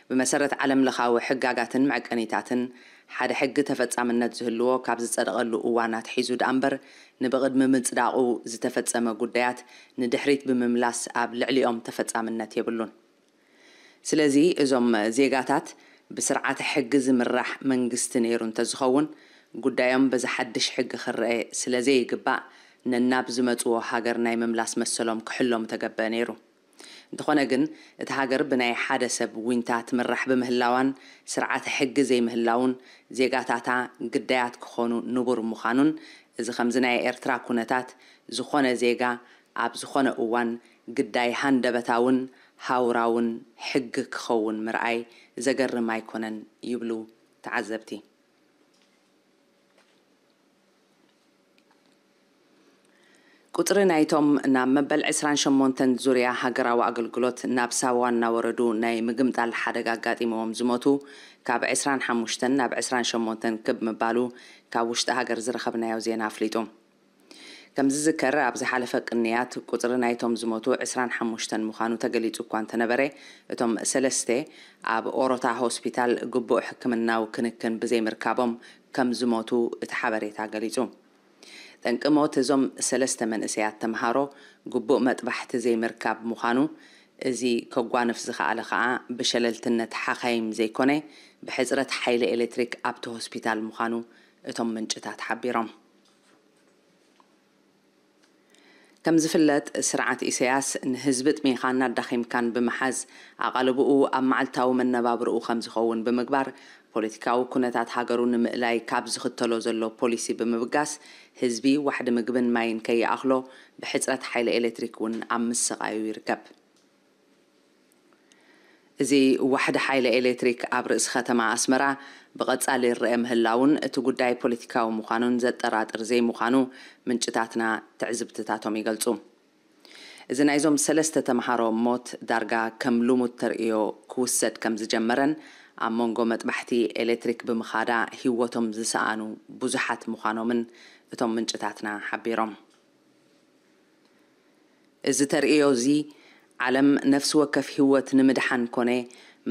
ብመሰረት ዓለም ለኻዊ ሕጋጋትን መዕቀኒታትን፣ ሓደ ሕጊ ተፈጻምነት ዝህልዎ ካብ ዝጸደቐሉ እዋን ኣትሒዙ ደኣ እምበር፣ ንብቕድሚ ምጽዳቑ ዝተፈጸመ ጉዳያት ንድሕሪት ብምምላስ ኣብ ልዕሊኦም ተፈጻምነት የብሉን። ስለዚ እዞም ዜጋታት ብስርዓተ ሕጊ ዝምራሕ መንግስቲ ነይሩ እንተዝኸውን፣ ጉዳዮም በዚ ሓድሽ ሕጊ ክረአ ስለዘይግባእ፣ ነናብ ዝመጽዎ ሃገር ናይ ምምላስ መሰሎም ክሕሎ ምተገበአ ነይሩ። እንተኾነ ግን፣ እታ ሃገር ብናይ ሓደ ሰብ ዊንታ ትምራሕ ብምህላዋን ስርዓተ ሕጊ ዘይምህላውን፣ ዜጋታታ ግዳያት ክኾኑ ንቡር ምዃኑን፣ እዚ ከምዚ ናይ ኤርትራ ኩነታት ዝኾነ ዜጋ ኣብ ዝኾነ እዋን ግዳይ ሃንደበታውን ሃውራውን ሕጊ ክኸውን ምርኣይ ዘገርም ኣይኮነን ይብሉ ተዓዘብቲ። ቁጽሪ ናይቶም ናብ መበል ዕስራን ሸሞንተን ዙርያ ሃገራዊ ኣገልግሎት ናብ ሳዋ እናወረዱ ናይ ምግምጣል ሓደጋ ኣጋጢምዎም ዝሞቱ ካብ ዕስራን ሓሙሽተን ናብ ዕስራን ሸሞንተን ክብ ምባሉ ካብ ውሽጢ ሃገር ዝረኸብናዮ ዜና ኣፍሊጡ። ከም ዝዝከር፣ ኣብ ዝሓለፈ ቅንያት ቁጽሪ ናይቶም ዝሞቱ ዕስራን ሓሙሽተን ምዃኑ ተገሊጹ እኳ እንተነበረ፣ እቶም ሰለስተ ኣብ ኦሮታ ሆስፒታል ግቡእ ሕክምናዊ ክንክን ብዘይምርካቦም ከም ዝሞቱ እቲ ሓበሬታ ገሊጹ። ጠንቂ ሞት እዞም ሰለስተ መንእሰያት ተምሃሮ ግቡእ መጥባሕቲ ዘይምርካብ ምዃኑ፣ እዚ ከጓንፍ ዝኸኣለ ከኣ ብሸለልትነት ሓኻይም ዘይኮነ፣ ብሕጽረት ሓይሊ ኤሌክትሪክ ኣብቲ ሆስፒታል ምዃኑ እቶም ምንጭታት ሓቢሮም። ከም ዝፍለጥ፣ ስርዓት ኢሳያስ ንህዝቢ ጥሚኻን ኣዳኺምካን ብምሓዝ፣ ኣቓልቦኡ ኣብ መዓልታዊ መነባብርኡ ከም ዝኸውን ብምግባር፣ ፖለቲካዊ ኩነታት ሃገሩ ንምእላይ ካብ ዝኽተሎ ዘሎ ፖሊሲ ብምብጋስ፣ ህዝቢ ዋሕዲ ምግብን ማይን ከይኣኽሎ፣ ብሕጽረት ሓይሊ ኤሌክትሪክ እውን ኣብ ምስቓዩ ይርከብ። እዚ ዋሕዲ ሓይሊ ኤሌክትሪክ ኣብ ርእሲ ከተማ ኣስመራ ብቐጻሊ ይረአ ምህላውን እቲ ጉዳይ ፖለቲካዊ ምዃኑን ዘጠራጥር ዘይምዃኑ ምንጭታትና ትዕዝብትታቶም ይገልጹ። እዚ ናይዞም ሰለስተ ተምሃሮ ሞት ዳርጋ ከም ልሙድ ተርእዮ ክውሰድ ከም ዝጀመረን ኣብ መንጎ መጥባሕቲ ኤሌክትሪክ ብምኻዳ ህይወቶም ዝሰኣኑ ብዙሓት ምዃኖምን እቶም ምንጭታትና ሓቢሮም። እዚ ተርእዮ እዚ ዓለም ነፍሲ ወከፍ ህይወት ንምድሓን ኮነ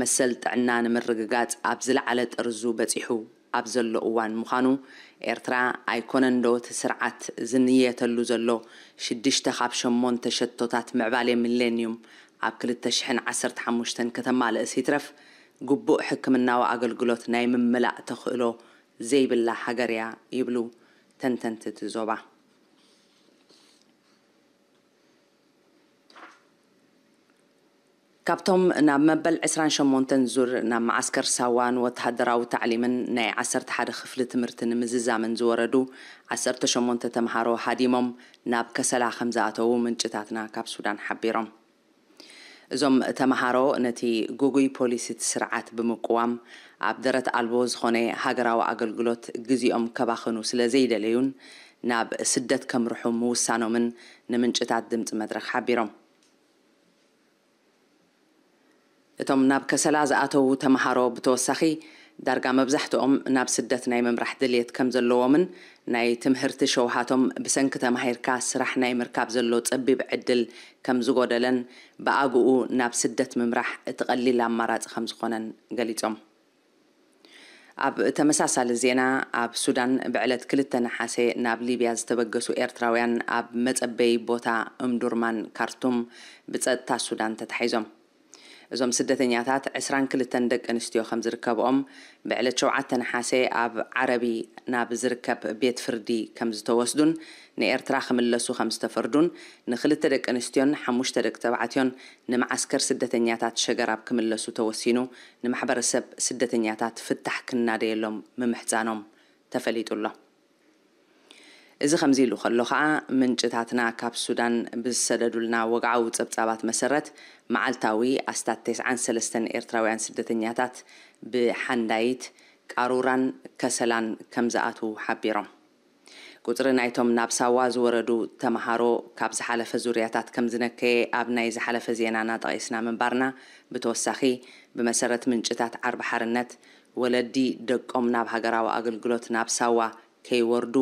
መሰል ጥዕና ንምርግጋጽ ኣብ ዝለዓለ ጥርዙ በጺሑ ኣብ ዘሎ እዋን ምዃኑ፣ ኤርትራ ኣይኮነን ዶ እቲ ስርዓት ዝንየተሉ ዘሎ ሽዱሽተ ካብ ሸሞንተ ሸቶታት ምዕባሌ ሚሌንዩም ኣብ ክልተ ሽሕን ዓሰርተ ሓሙሽተን ከተማልእስ ይትረፍ ግቡእ ሕክምናዊ ኣገልግሎት ናይ ምምላእ ተኽእሎ ዘይብላ ሃገር እያ ይብሉ ተንተንቲ እቲ ዞባ። ካብቶም ናብ መበል ዕስራን ሸሞንተን ዙር ናብ መዓስከር ሳዋ ንወተሃደራዊ ታዕሊምን ናይ ዓሰርተ ሓደ ክፍሊ ትምህርቲ ንምዝዛምን ዝወረዱ ዓሰርተ ሸሞንተ ተምሃሮ ሃዲሞም ናብ ከሰላ ከም ዝኣተዉ ምንጭታትና ካብ ሱዳን ሓቢሮም። እዞም ተምሃሮ ነቲ ግጉይ ፖሊሲ እቲ ስርዓት ብምቅዋም ኣብ ደረት ኣልቦ ዝኾነ ሃገራዊ ኣገልግሎት ግዜኦም ከባኽኑ ስለ ዘይደለዩን ናብ ስደት ከምርሑ ምውሳኖምን ንምንጭታት ድምፂ መድረኽ ሓቢሮም። እቶም ናብ ከሰላ ዝኣተዉ ተምሃሮ ብተወሳኺ ዳርጋ መብዛሕትኦም ናብ ስደት ናይ ምምራሕ ድልየት ከም ዘለዎምን ናይ ትምህርቲ ሸውሃቶም ብሰንኪ ተማሂርካ ስራሕ ናይ ምርካብ ዘሎ ጸቢብ ዕድል ከም ዝጎደለን ብኣግኡ ናብ ስደት ምምራሕ እቲ ቀሊል ኣማራጺ ከም ዝኾነን ገሊጾም። ኣብ ተመሳሳሊ ዜና፣ ኣብ ሱዳን ብዕለት ክልተ ነሓሴ ናብ ሊብያ ዝተበገሱ ኤርትራውያን ኣብ መጸበዪ ቦታ እምዱርማን ካርቱም ብጸጥታ ሱዳን ተታሒዞም። እዞም ስደተኛታት ዕስራን ክልተን ደቂ ኣንስትዮ ከም ዝርከብኦም ብዕለት ሸውዓተ ነሓሴ ኣብ ዓረቢ ናብ ዝርከብ ቤት ፍርዲ ከም ዝተወስዱን ንኤርትራ ክምለሱ ከም ዝተፈርዱን ንክልተ ደቂ ኣንስትዮን ሓሙሽተ ደቂ ተባዕትዮን ንመዓስከር ስደተኛታት ሸገራብ ክምለሱ ተወሲኑ ንማሕበረሰብ ስደተኛታት ፍታሕ ክናደየሎም ምምሕጻኖም ተፈሊጡ ኣሎ። እዚ ከምዚ ኢሉ ከሎ ከኣ ምንጭታትና ካብ ሱዳን ብዝሰደዱልና ወግዓዊ ጸብጻባት መሰረት መዓልታዊ ኣስታት ተስዓን ሰለስተን ኤርትራውያን ስደተኛታት ብሓንዳይት፣ ቃሩራን ከሰላን ከም ዝኣትዉ ሓቢሮም። ቁጽሪ ናይቶም ናብ ሳዋ ዝወረዱ ተምሃሮ ካብ ዝሓለፈ ዙርያታት ከም ዝነከየ ኣብ ናይ ዝሓለፈ ዜናና ጠቒስና ምንባርና ብተወሳኺ ብመሰረት ምንጭታት ዓርቢ ሓርነት ወለዲ ደቆም ናብ ሃገራዊ ኣገልግሎት ናብ ሳዋ ከይወርዱ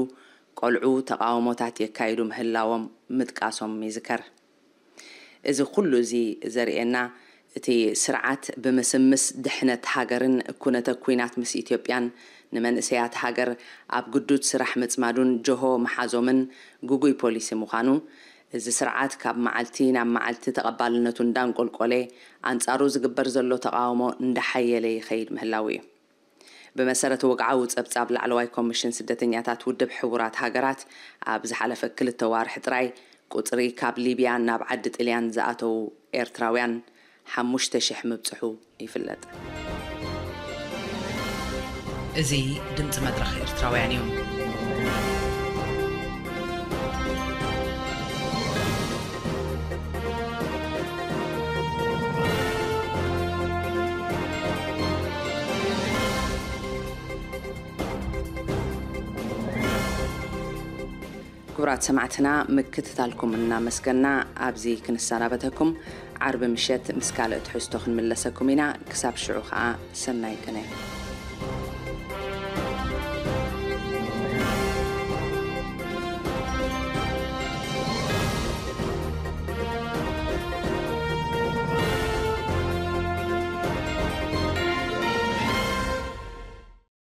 ቆልዑ ተቓውሞታት የካይዱ ምህላዎም ምጥቃሶም ይዝከር። እዚ ኩሉ እዚ ዘርእየና እቲ ስርዓት ብምስምስ ድሕነት ሃገርን ኩነተ ኲናት ምስ ኢትዮጵያን ንመንእሰያት ሃገር ኣብ ግዱድ ስራሕ ምጽማዱን ጆሆ ምሓዞምን ግጉይ ፖሊሲ ምዃኑ፣ እዚ ስርዓት ካብ መዓልቲ ናብ መዓልቲ ተቐባልነቱ እንዳንቆልቆለ ኣንጻሩ ዝግበር ዘሎ ተቓውሞ እንዳሓየለ ይኸይድ ምህላዉ እዩ። ብመሰረት ወግዓዊ ጸብጻብ ላዕለዋይ ኮሚሽን ስደተኛታት ውድብ ሕቡራት ሃገራት ኣብ ዝሓለፈ ክልተ ዋርሒ ጥራይ ቁጽሪ ካብ ሊብያ ናብ ዓዲ ጥልያን ዝኣተዉ ኤርትራውያን ሓሙሽተ ሽሕ ምብጽሑ ይፍለጥ። እዚ ድምጺ መድረኽ ኤርትራውያን እዩ። ክቡራት ሰማዕትና ምክትታልኩም እናመስገና ኣብዚ ክንሰናበተኩም። ዓርቢ ምሸት ምስ ካልእ ትሕዝቶ ክንምለሰኩም ኢና። ክሳብ ሽዑ ኸኣ ሰናይ ቅነ።